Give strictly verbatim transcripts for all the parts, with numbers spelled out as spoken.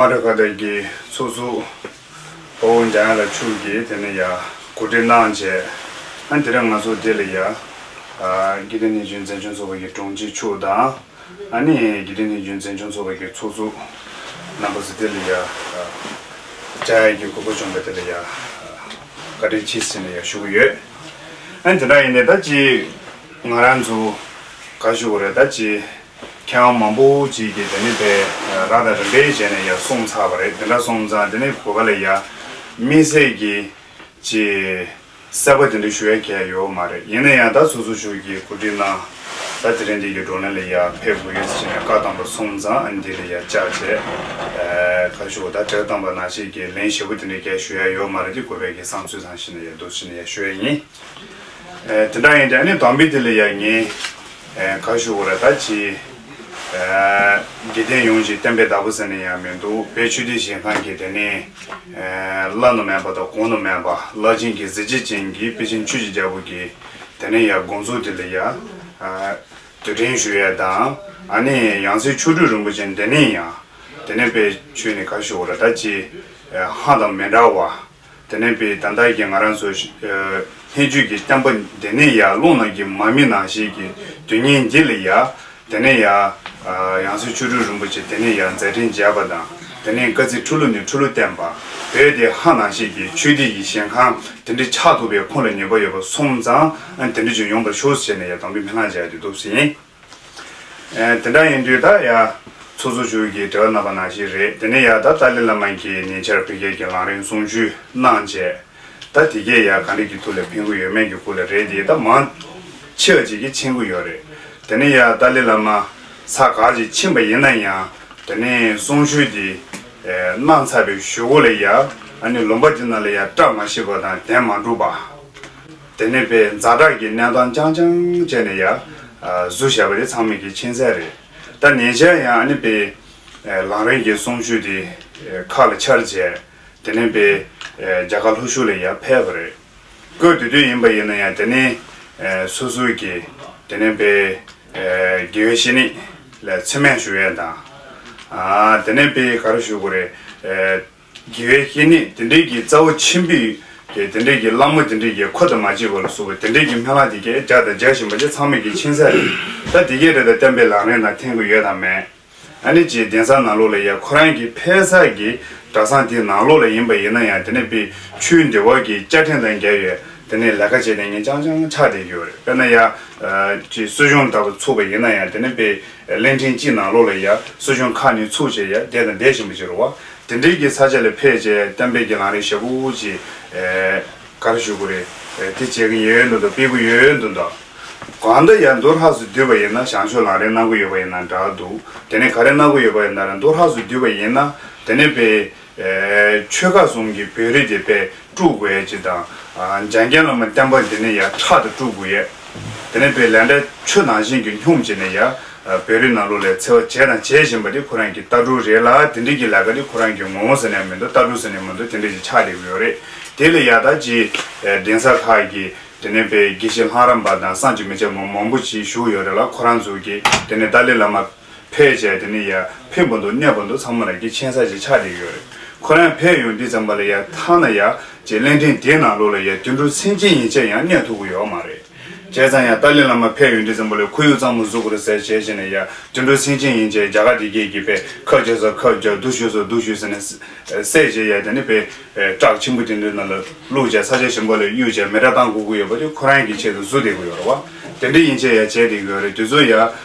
ཨ་རི་ཁ་བརྡ་གྱི་ཚོགས་གཙོ་དཔའ་བོ་འཇམ་དབྱངས་ལགས་མཆོག་གིས་དེ་ནས་ཡ་གོ་སྒྲིག་གནང་བྱས། ཨ་དེ་རིང་ང་ཚོ་འདི་ལ་ཡ་ཨ་དགེ་ལྡན་ནི་གཞོན་འཛིན་སྐྱོང་ཚོགས་པ་གི་དྲུང་ཆེ་མཆོག་དང་། ཨ་ནི་དགེ་ལྡན་ནི་གཞོན་འཛིན་སྐྱོང་ཚོགས་པ་གི་ཚོགས་གཙོ་རྣམ་པ་ཚོ་དེ་ལ་ཡ་ཨ་བཅར་ཡ་གི་གོ་སྐབས་བྱུང་བ་དེ་ལ་ཡ་ཨ་བཀའ་དྲིན་ཆེ་ཟེར་ནས་ཡ་ཞུ་གི་ཡོད། ཨ་དེ་འདྲ་ཡིན་ནའི་ད་ཅི་ང་རང་ཚོ་ག་ཞུ་དགོས་རེད། ད་ཅི་མཁས་དབང་མང་པོ་ཅིག་གིས་དེ་ནི་པའི་ར་དང་རིམ་པས་བྱས་ནས་ཡ་གསུངས་ཚར་བ་རེད། དེ་འདྲ་སོང་ཙང་དེ་ནི་གོ་བ་ལ་ཡ་དམིགས་བསལ་གྱི་ཅི་གསལ་པོ་དེ་འདྲ་ཞུ་ཡ་གལ་ཡོད་མ་རེད། ཡིན་ན་ཡང་ད་སོ་སོ་ཞུ་གི་གོ་སྒྲིག་གནང་། ད་དེ་རིང་འདི་གི་བགྲོ་གླེང་ལ་ཡ་ཕེབས་དགོས་ཡོད་ཟེར་ནས་བཀའ་བཏང་པ་སོང་ཙང་ཨ་འདི་ལ་ཡ་བཅར་བྱས་ཨ་ག་ཞུ་ད་བཀའ་བཏང་པ་ནང་བཞིན་གྱི་ལན་ཞེ་པོ་དེ་འདྲ་གལ་ཞུ་ཡ་ཡོད་མ་རེད། དེ་གོ་བའི་གི་བསམ་ཚུལ་ཚང་ཞིག་ནས་ཡ་འདུག་ཟེར་ནས་ཡ་ཞུ་ཡ་ཡིན། ཨེ་དེ་འདྲ་ཡིན་དུས་ཨ་ནི་དམ་པའི་དེ་ལ་ཡ་ངས་ཨེ་ག་ཞུ་དགོས་རེད། ད་ཅི་ཨེ་དགེ་ལྡན་ཡོངས་ཀྱི་བསྟན་པའི་བདག་པོ་ཟེར་ནས་ཡང་མི་འདུག་དཔལ་ཆོས་སྡེ་གཞན་ཁང་གི་དེ་ནས་ཨེ་བླ་ན་མེད་པ་དང་གོང་ན་མེད་པ་བླ་ཆེན་གྱི་གཟི་བརྗིད་ཅན་གྱི་དཔལ་ཆེན་ཆོས་ཀྱི་རྒྱལ་པོ་གི་དེ་ནས་ཡ་དགོངས་རྫོགས་དེ་ལ་ཡ་ཨེ་དུས་དྲན་ཞུ་ཡ་དང་། ཨ་ནི་ཡང་སྲིད་མཆོག་སྤྲུལ་རིན་པོ་ཆེ་དེ་ནས་ཡང་དེ་ནས་དཔལ་ཆོས་ནས་ག་ཞུ་དགོས་རེད། ད་ཅི་ཨེ་ཧ་དང་མི་འདྲ་བ། དེ་ནས་པའི་ད་ལྟ་གི་ང་རང་ཚོ་ཨ་སྔོན་བརྗོད་ཀྱི་བསྟན་པ་འདི་ནས་ཡར་ཀློང་ནང་གི་མ་མི་ནང་བཞིན་གྱི་དུས་ངན་འདི་ལ་ཡ། དེ་ནས་ཡ་ཨ་ཡང་སྲིད་མཆོག་སྤྲུལ་རིན་པོ་ཆེ་དེ་ནས་ཡ་མཛད་འཕྲིན་མཇལ་བ་དང་། དེ་ནས་བཀའ་ཚིགས་འཁྲུལ་ལོ་ནས་འཁྲུལ་ལོ་བསྟན་པ། བོད་དེ་ཧ་ནང་བཞིན་གྱི་ཆོས་སྡེ་ཡི་གཞན་ཁང་དེ་འདྲ་ཆགས་ཐུབ་པའི་ཁོང་ལ་ནུས་པ་ཡོད་པ་སོང་ཙང་། ཨ་དེ་འདྲ་ཅིག་ཡོང་བར་ཤོག་ཟེར་ནས་ཡ་དམ་པའི་སྨོན་ལམ་མཇལ་ཡ་དེ་འདུག་ཟིན། ཨེ་དེ་འདྲ་ཡིན་དུས་ད་ཡ་ཚོགས་གཙོ་མཆོག་གིས་འབྲེལ་བ་གནང་པ་ནང་བཞིན་རེད། དེ་ནས་ཡ་ད་ཏཱ་ལའི་བླ་མ་གིས་ཉེ་ཆར་བོད་རྒྱ་གི་ལམ་རིམ་གསུང་ཆོས་གནང་རྗེས། ད་དེ་གས་ཡ་ག་འདྲ་གི་ཐོག་ལ་ཕན་གི་ཡོད་མེད་ཀྱི་སྐོར་ལ་རེད་དེ། ད་མང་ཆེ་བ་ཅིག་གིས་མཁྱེན་གི་ཡོད་རེད། དེ་ནས་ཡ་ཏཱ་ལའི་བླ་མ་ས་ག་ཅིག་ཕྱིན་པ་ཡིན་ན་ཡང་། དེ་ནས་གསུང་ཆོས་དེ་ཨེ་གནང་ཚར་བའི་གཞུག་གུ་ལ་ཡ། ཨ་ནི་ལུང་པ་དེ་ནང་ལ་ཡ་བཀྲ་མ་ཤིས་པ་དང་གདན་མ་འདུག་པ། དེ་ནས་པའི་ཛ་དྲག་གི་གནས་སྟངས་རྐྱང་རྐྱང་བྱས་ནས་ཡ་བཟོས་བཞག་པ་རེད། ཚང་མས་ཀྱིས་མཁྱེན་གསལ་རེད། ད་ཉེ་ཆར་ཡང་ཨ་ནི་པའི་ལམ་རིམ་གྱི་གསུང་ཆོས་དེ་ཁ་ལ་འཆར་བྱས། དེ་ནས་པའི་རྒྱ་གར་ལྷོ་ཕྱོགས་ལ་ཡ་ཕེབས་པ་རེད། སྐབས་དེ་དུས་ཡིན་པ་ཡིན་ན་ཡང་དེ་ནས་སོ་སོའི་གི་དེ་ནས་པའི་དགེ་བའི་བཤེས་གཉེན་ལ་མཚན་སྨད་ཞུ་ཡས་དང་། དེ་ནས་པའི་ག་རེ་ཞུ་དགོས་རེད། དགེ་བའི་བཤེས་གཉེན་དེ་འདྲའི་གི་རྩ་བ་ཆེན་པོའི་གི་དེ་འདྲའི་གི་བླ་མ་དེ་འདྲའི་གི་ཁོ་དང་མ་བརྗེད་པ་ལ་སོགས་པ་དེ་འདྲའི་གི་སྨོན་ལམ་དེ་གས་རྒྱག་དང་རྒྱག་བཞིན་པ་དེ་ཚང་མས་ཀྱི་མཁྱེན་གསལ་རེད། ད་དེ་གས་རེད། ད་བསྟན་པའི་ལམ་རིམ་ནང་འཐེན་གི་ཡོད་དམ་མེད། ཨ་ནི་ཅིག་གདན་ས་ནང་ལོགས་ལ་ཡ་ཁོ་རང་གི་ཕེབས་ས་གི་གྲྭ་ཚང་དེའི་ནང་ལོགས་ལ་ཡིན་པ་ཡིན་ན་ཡང་། དེ་ནས་པའི་ཆོས་འབྲེལ་བ་གི་བཅའ་ཁྲིམས་དང་འགལ་བའི་དེ་ནས་ལས་ཀ་བྱས་ཏེ་ངས་རྐྱང་རྐྱང་ཆགས་བསྡད་ཀྱི་ཡོད་རེད། དཔེར་ན་ཡ་ཅིག་གསོ་སྦྱོང་ལྟ་བུ་ཚུགས་པ་ཡིན་ན་ཡང་། དེ་ནས་པའི་གླིང་ཕྲན་གཅིག་ནང་ལོགས་ལ་ཡ་གསོ་སྦྱོང་ཁག་ནས་ཚུགས་བྱས་ཡ་བསྡད་དང་བསྡད་བཞིན་པ་ཅིག་རེད་བ། དེ་འདྲའི་གི་ས་ཆ་ལ་ཕེབས་བྱས་བསྟན་པའི་གི་ལམ་རིམ་ཞེ་པོ་ཅིག་ཨེ་ག་རེ་ཞུ་དགོས་རེད། ཨེ་དེ་བྱེད་ཀྱི་ཡོད་འདུག་དང་སྤེལ་གྱི་ཡོད་འདུག་དང་། གང་ལྟར་ཡང་མདོ་སྔགས་སུ་བསྡུས་པ་ཡིན་ན། བྱང་ཆུབ་ལམ་རིམ་གནང་གི་ཡོད་པ་ཡིན་ན་འདྲ་འདུག་དེ་ནས་ག་རེ་གནང་གི་ཡོད་པ་ཡིན་ན་ར། མདོ་སྔགས་སུ་བསྡུས་པ་ཡིན་ན་དེ་ནས་པའི་ཨེ་ཆོལ་ཁ་གསུམ་གྱི་བོད་རིགས་དེ་དཔེ་དཀྲུག་དགོས་ཡ་ཅིག་དང་། ཨ་འཇམ་མགོན་བླ་མ་བསྟན་པ་འདི་ནས་ཡ་ཁྲག་དང་དཀྲུག་དགོས་ཡ། དེ་ནས་པའི་ལས་འབྲས་ཆུ་ནང་བཞིན་གྱི་སྙོམས་བྱས་ནས་ཡ་ཨ་བོད་རིགས་ནང་ལོགས་ལ་འཚེ་བ་བྱས་དང་བྱེད་བཞིན་པ་དེ་ཁོ་རང་གི་ལྟ་གྲུབ་རེད་ལ། དེ་འདྲའི་གི་ལས་ཀ་དེ་ཁོ་རང་གི་ངོ་བོ་ཟེར་ནས་མི་འདུག་ལྟ་གྲུབ་ཟེར་ནས་མི་འདུག་དེ་འདྲ་ཞིག་ཆགས་བསྡད་ཀྱི་ཡོད་རེད། དེ་ལ་ཡ་ད་ཅིག་ཨ་གདན་ས་ཁག་གི་དེ་ནས་པའི་དགེ་བཤེས་ལྷ་རམས་པ་དང་སངས་རྒྱས་མི་བྱེད་མ་མང་པོ་ཅིག་བཞུགས་ཡོད་རེད་ལ། ཁོ་རང་ཚོ་གིས་དེ་ནས་ཏཱ་ལའི་བླ་མ་ཕེབས་བྱས་དེ་ནས་ཡ་ཕེབས་པ་འདུག་གནས་པ་འདུག་ཚང་མ་ལ་གི་མཁྱེན་གསལ་ཅིག་ཆགས་བསྡད་ཡོད་རེད། ཁོ་རང་ཕེབས་ཡོང་དུས་ཙམ་པ་ལ་ཡ་ཐ་ན་ཡ་ཅིག་གླིང་ཕྲན་དེའི་ནང་ལོགས་ལ་ཡ་དོན་གྲུབ་སེང་ཆེན་ཡན་ཆད་ཡང་གནས་ཐུབ་ཀྱི་ཡོད་མ་རེད། བྱས་ཙང་ཡ་ཏཱ་ལའི་བླ་མ་ཕེབས་ཡོང་དུས་ཙམ་པ་ལ་ཁོར་ཡུག་གཙང་མ་བཟོ་དགོས་རེད་ཟེར་བྱས་བྱས་ནས་ཡ་དོན་གྲུབ་སེང་ཆེན་ཡན་ཆད་རྒྱ་གར་དེ་གས་ཀྱི་དཔེ་ཁབ་རྒྱག་ས་ཁབ་རྒྱག་སྡུག་ཤོས་ས་སྡུག་ཤོས་ཟེར་ནས་བསད་བྱས་ཡ་དེ་ནས་དཔེ་བྲག་ཆེན་པོ་དེ་འདྲའི་ནང་ལ་བླུགས་བྱས་ས་ཆ་གཞན་པ་ལ་གཡུགས་བྱས་མེ་སྲེག་བཏང་དགོས་ཀྱི་ཡོད་པ་དེ་ཁོ་རང་གི་ཆེད་དུ་བཟོ་བསྡད་ཀྱི་ཡོད་རེད་བ། དེ་འདྲ་ཡན་ཆད་ཡ་བྱས་བསྡད་ཀྱི་ཡོད་རེད། དེ་ཚོ་ཡ་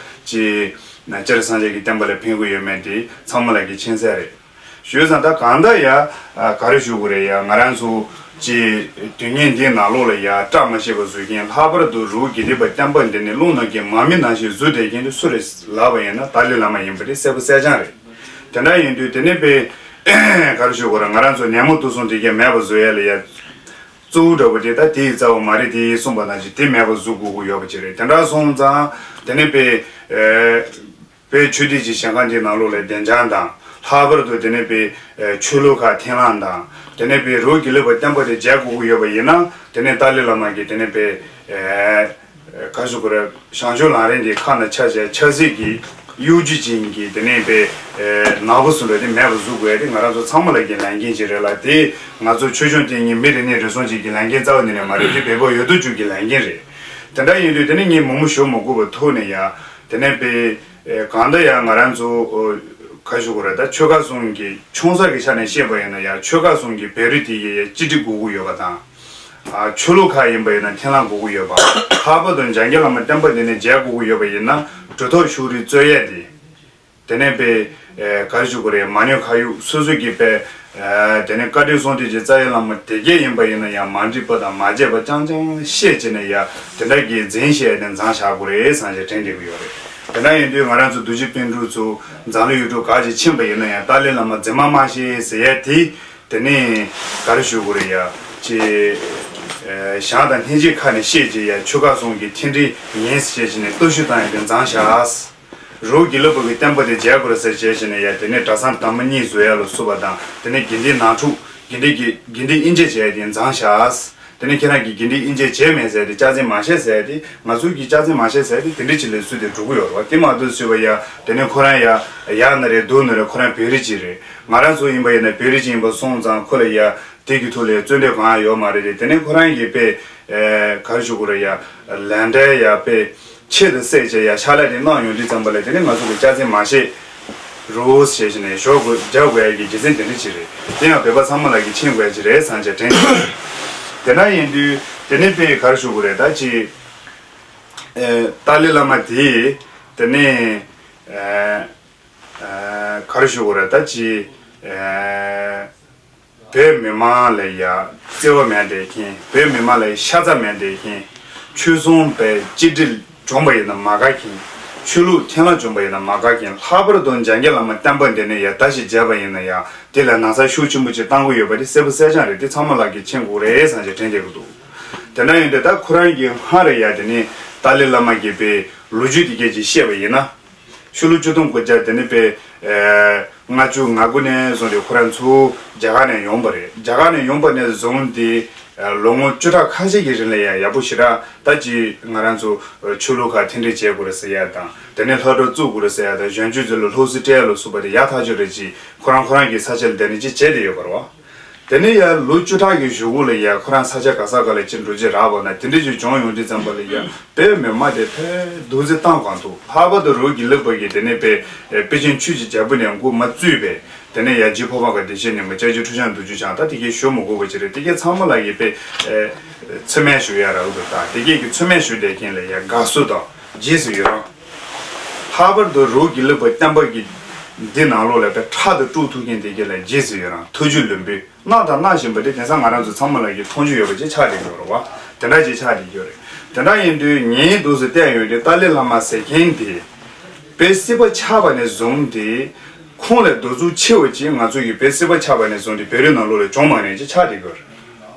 ཅིག་སྤྱིར་སངས་རྒྱས་ཀྱི་བསྟན་པ་ལ་ཕན་གྱི་ཡོད་མེད་དེ་ཚང་མ་ལ་གི་མཁྱེན་གསལ་རེད། ཞུས་ཙང་ད་གང་ལྟར་ཡ་ཨ་ག་རེ་ཞུ་དགོས་རེད། ཡ་ང་རང་ཚོ་ཅིག་དུས་ངན་འདིའི་ནང་ལོགས་ལ་ཡ་བཀྲ་མ་ཤིས་པ་བཟོ་མཁན། ལྷག་པར་དུ་རི་བོ་དགེ་ལྡན་པའི་བསྟན་པ་འདི་ནི་ཀློང་ནང་གི་མ་མི་ནང་བཞིན་བཟོ་བསྡད་མཁན་དེ་སུ་རེད་ལབ་པ་ཡིན་ན་ཏཱ་ལའི་བླ་མ་ཡིན་པ་དེ་གསལ་པོ་གསལ་རྐྱང་རེད། དེ་འདྲ་ཡིན་དུས་དེ་ནས་དཔེ་ག་རེ་ཞུ་དགོས་རེད། ང་རང་ཚོ་ཉོན་མོངས་དུག་གསུམ་དེ་གས་མེད་པ་བཟོ་ཡ་ལ་ཡ་གཙོ་བོ་འདྲ་པོ་དེ་ད་དེ་ཡི་རྩ་བ་མ་རེད། དེ་ཡི་གསུངས་པ་ནང་བཞིན་དེ་མེད་པ་བཟོ་དགོས་ཀྱི་ཡོད་པ་ཅིག་རེད། དེ་འདྲ་སོང་ཙང་དེ་ནས་དཔེ་ཨེ། བོད་ཆོས་སྡེ་གཞི་གཞན་ཁང་དེའི་ནང་ལོགས་ལ་གདན་འདྲེན་དང་། ལྷག་པར་དུ་དེ་ནས་པའི་ཆོས་ལུགས་ཁག་འཐེན་ལམ་དང་། དེ་ནས་པའི་རི་བོ་དགེ་ལུགས་པ་བསྟན་པ་དེ་མཇལ་དགོས་ཀྱི་ཡོད་པ་ཡིན་ན། དེ་ནས་ཏཱ་ལའི་བླ་མ་གིས་དེ་ནས་པའི་ག་ཟེར་དགོས་རེད། བྱང་ཆུབ་ལམ་རིམ་དེ་ཁ་ནས་འཆར་བྱས་འཆར་ཚིག་གི་ གཡོ་སྒྱུ་ཅན་གྱི་དེ་ནས་པའི་ནག་པོ་བཟོ་འདྲ་དེ་མེད་པ་བཟོ་དགོས་ཡ་དེ་ང་རང་ཚོ་ཚང་མ་ལ་གི་ལས་འགན་ཅིག་རེད་ལ། དེ་ང་ཚོ་ཆོས་སྐྱོང་དེ་ཉིད་མི་རེ་ནས་རེ་ཟུང་ཅིག་གི་ལས་འགན་རྩ་བ་ནས་ནས་མ་རེད། དེ་བོད་པ་ཡོད་དོ་ཅོག་གི་ལས་འགན་རེད། དེ་འདྲ་ཡིན་དུས་དེ་ནས་ངས་མང་མོ་ཞུ་མ་དགོས་པ་ཐོག་ནས་ཡ། དེ་ནས་པའི་གང་ལྟར་ཡང་ང་རང་ཚོ་ག་ཞུ་དགོས་རེད། ད་ཆོལ་ཁ་གསུམ་གྱི་ཆུང་ས་གི་ཆ་ནས་བཤད་པ་ཡིན་ན་ཡང་ཆོལ་ཁ་གསུམ་གྱི་བོད་རིགས་དེ་ཡི་གཅིག་སྒྲིལ་དགོས་ཀྱི་ཡོད་པ་དང་། ཆོས་ལུགས་ཁག་ཡིན་པ་ཡིན་ན་འཐེན་ལམ་དགོས་ཀྱི་ཡོད་པ། ལྷག་པར་དུ་འཇམ་མགོན་བླ་མ་བསྟན་པ་འདི་ནས་མཇལ་དགོས་ཀྱི་ཡོད་པ་ཡིན་ན་གྲུབ་ཐོབ་ཕྱོགས་རིས་རྩོད་ཡས་དེ། དེ་ནས་པའི་ག་རེ་ཞུ་དགོས་རེད། མ་ཎི་ཁ་ཡོག་སོ་སོ་གི་པའི་དེ་ནས་བཀའ་དྲིན་གསུང་དྲིན་གྱི་རྩ་བའི་བླ་མ་དེ་གས་ཡིན་པ་ཡིན་ན་ཡང་མ་འགྲིག་པ་དང་མ་བརྗེད་པ་རྐྱང་རྐྱང་བཤད་བྱས་ནས་ཡ་དེ་འདྲ་གི་འཛིང་བཤད་ནས་འཛིང་བཞག་དགོས་རེད་བསམ་བྱས་དྲན་བསྡད་ཀྱི་ཡོད་རེད། དེ་འདྲ་ཡིན་དུས་ང་རང་ཚོ་རྡོ་རྗེ་སྤུན་གྲོགས་ཚོ་འཛམ་གླིང་ཡུལ་གྲུ་ག་ཅིག་ཕྱིན་པ་ཡིན་ན་ཡང་ཏཱ་ལའི་བླ་མ་འཛིང་མ་མ་བྱེད་ཟེར་ཡ་དེ། དེ་ནས་ག་རེ་ཞུ་དགོས་རེད་ཡ། ཅེས། ཞང་དང་སྙིང་རྗེ་ཁ་ནས་བཤད་ཅེས་ཡ་ཆོལ་ཁ་གསུམ་གྱི་མཐུན་སྒྲིལ་ཡིན་ཞེས་བྱས་ནས་སྟོབས་ཤུགས་བཏང་ཡ་དེ་འཛིང་བཞག་རོགས་དགེ་ལུགས་པ་གི་བསྟན་པ་དེ་མཇལ་དགོས་རེད་ཟེར་བྱས་བྱས་ནས་ཡ། དེ་ནས་གྲྭ་ཚང་དར་མ་གཉིས་བཟོ་ཡ་ལ་སོགས་པ་དང་དེ་ནས་དགེ་འདུན་ནང་འཁྲུག་དགེ་འདུན་གྱི་དགེ་འདུན་དབྱེ་འབྱེད་བྱས་ཡ་དེ་འཛིང་བཞག་དེ་ནས་ཁྱེད་རང་གིས་དགེ་འདུན་དབྱེ་འབྱེད་བྱས་མེད་ཟེར་ཏེ་སྐྱག་རྫུན་མ་བཤད་ཟེར་ཏེ་ང་ཚོ་གིས་སྐྱག་རྫུན་མ་བཤད་ཟེར་ཏེ་དེ་འདྲ་ཅིག་ལས་སུ་དེ་འགྲོ་གི་ཡོད་རེད་བ། དེ་མ་གཏོགས་ཟེར་བ་ཡ་དེ་ནས་ཁོ་རང་ཡ་ཡག་ན་རེད་སྡུག་ན་རེད་ཁོ་རང་བོད་རིགས་ཅིག་རེད། ང་རང་ཚོ་ཡིན་པ་ཡིན་ན་བོད་རིགས་ཅིག་ཡིན་པ་སོང་ཙང་ཁོ་ལ་ཡ་དེ་གི་ཐོག་ལ་ཡ་རྩོད་འདོད་གང་ཡང་ཡོད་མ་རེད་དེ། དེ་ནས་ཁོ་རང་གིས་དཔེ་ག་རེ་ཞུ་དགོས་རེད་ཡ། ལན་འདྲ་ཡ་དཔེ་ཆེད་དུ་བསད་བྱས་ཡ་ཕྱག་ལས་དེ་གནང་ཡོང་དུས་ཙམ་པ་ལ་དེ་ནས་ང་ཚོ་གིས་སྐྱག་རྫུན་མ་བཤད་རོགས་ཞེས་བྱས་ནས་ཞོག་དགོས་རྒྱག་དགོས་ཡ་གི་རྒྱུ་མཚན་དེ་འདྲ་ཅིག་རེད། དེ་ཡང་བོད་པ་ཚང་མ་ལ་གི་མཁྱེན་དགོས་ཡ་ཅིག་རེད་བསམ་བྱས་དྲན། དེ་འདྲ་ཡིན་དུས་དེ་ནས་དཔེ་ག་རེ་ཞུ་དགོས་རེད་ད་ཅིག་ཏཱ་ལའི་བླ་མ་དེས་དེ་ནས་ག་རེ་ཞུ་དགོས་རེད་ད་ཅིག་བོད་མི་མང་ལ་ཡ་བརྩེ་བ་མེད་བསྡད་མཁན། བོད་མི་མང་ལ་ཡ་ཤ་ཚ་མེད་བསྡད་མཁན། ཆོལ་གསུམ་པའི་གཅིག་སྒྲིལ་བྱུང་པ་ཡིན་ན་མ་དགའ་མཁན། ཆོས་ལུགས་འཐེན་ལམ་བྱུང་པ་ཡིན་ན་མ་དགའ་མཁན། ལྷག་པར་དུ་འཇམ་མགོན་བླ་མ་བསྟན་པ་འདི་ནས་ཡ་ད་ཞིག་མཇལ་བ་ཡིན་ན་ཡ་དེ་ལ་ན་ཚ་ཤུགས་ཆེན་པོ་ཅིག་བཏང་གི་ཡོད་པ་དེ་གསལ་པོ་གསལ་རྐྱང་རེད། དེ་ཚང་མ་ལ་གི་མཁྱེན་དགོས་རེད་བསམ་བྱས་དྲན་བསྡད་ཀྱི་འདུག་དེ་འདྲ་ཡིན་དུས་ད་ཁོ་རང་གི་སྔར་ཡ་དེ་ནས་ཏཱ་ལའི་བླ་མ་གི་པའི་ལོ་རྒྱུས་དེ་གས་ཅིག་བཤད་པ་ཡིན་ན། ཕྱི་ལོ་ཆིག་སྟོང་དགུ་བརྒྱ་དེ་ནས་པའི་ལྔ་བཅུ་ང་དགུ་ནས་བཟུང་སྟེ་ཁོ་རང་ཚོ་རྒྱ་གར་ནས་ཡོང་པ་རེད། རྒྱ་གར་ནས་ཡོང་པ་ནས་བཟུང་སྟེ་ལོ་ངོ་བཅུ་ཕྲག་ཁ་ཤས་ཀྱི་རིང་ལ་ཡང་ཡག་པོ་ཞེ་དྲག་ད་ཅི་ང་རང་ཚོ་ཆོས་ལུགས་ཁག་མཐུན་སྒྲིལ་བྱེད་དགོས་རེད་ཟེར་ཡ་དང་དེ་ནས་ལྷག་འཕྲོ་བཙུགས་དགོས་རེད་ཟེར་ཡ་དང་གཞོན་སྐྱེས་ཚོ་ལ་སློབ་གསོ་སྤྲད་ཡ་ལ་སོགས་པ་དེ་ཡག་ཐག་ཆོད་རེད་ཅེས་ཁོ་རང་ཁོ་རང་གི་ས་ཆ་ལ་བསྡད་ནས་ཅིག་བྱས་བསྡད་ཡོད་པ་རེད་བ། དེ་ནས་ཡང་ལོ་བཅུ་ཕྲག་གི་གཞུག་གུ་ལ་ཡང་ཁོ་རང་ས་ཆ་ག་ས་ག་ལ་ཅིག་འགྲོ་རྒྱུ་རག་པ་ན་དེ་འདྲ་ཅིག་བྱུང་ཡོང་དུས་ཙམ་པ་ལ་ཡང་བོད་མི་མང་དེ་ཕར་རྡོག་རྫིས་བཏང་གང་ཐུབ། ལྷག་པར་དུ་རོགས་དགེ་ལུགས་པ་གིས་དེ་ནས་པའི་པེ་ཅིན་ཆོས་ཀྱི་རྒྱལ་པོ་ནས་འགོ་མ་བཙུགས་པའི་དེ་ནས་ཡང་རྗེ་ཕོ་བྲང་གི་བདེ་ཆེན་ནས་མ་ལྕགས་ཀྱི་ཁྲུས་ཆང་བདུད་ཅུ་ཆང་ད་དེ་གས་ཞུ་མི་དགོས་པ་ཅིག་རེད། དེ་གས་ཚང་མ་ལ་ཡི་པའི་ཚུལ་མིན་ཞུ་ཡ་རག་གི་འདུག་ད་དེ་གས་ཀྱི་ཚུལ་མིན་ཞུ་བསྡད་མཁན་ལ་ཡང་དགའ་བསུ་དང་རྗེས་སུ་ཡི་རང་། ལྷག་པར་དུ་རོགས་དགེ་ལུགས་པ་བསྟན་པ་གི་འདི་ནང་ལོགས་ལ་པའི་ཕྲག་ཏུ་དཀྲུག་ཐུབ་མཁན་དེ་གས་ལ་རྗེས་སུ་ཡི་རང་ཐུགས་རྒྱུད་ལུམ་བུས། གནང་དང་གནང་བཞིན་པ་དེ་དེང་སང་ང་རང་ཚོ་ཚང་མ་ལ་གི་མཐོང་རྒྱུ་ཡོད་པ་ཅིག་ཆགས་བསྡད་ཡོད་རེད་བ། དེ་འདྲ་ཅིག་ཆགས་བསྡད་ཡོད་རེད། དེ་འདྲ་ཡིན་དུས་ངའི་འདུག་སེ་བལྟས་ཡོང་དུས་ཏཱ་ལའི་བླ་མ་ཟེར་མཁན་དེ་བོད་སྲིད་པ་ཆགས་པ་ནས་བཟུང་སྟེ་ཁོང་ལས་གདུག་རྩུབ་ཆེ་བ་ཅིག་ང་ཚོ་གི་བོད་སྲིད་པ་ཆགས་པ་ནས་བཟུང་སྟེ་བོད་རིགས་ནང་ལོགས་ལ་བྱུང་མ་མྱོང་ཅིག་ཆགས་བསྡད་ཡོད་རེད།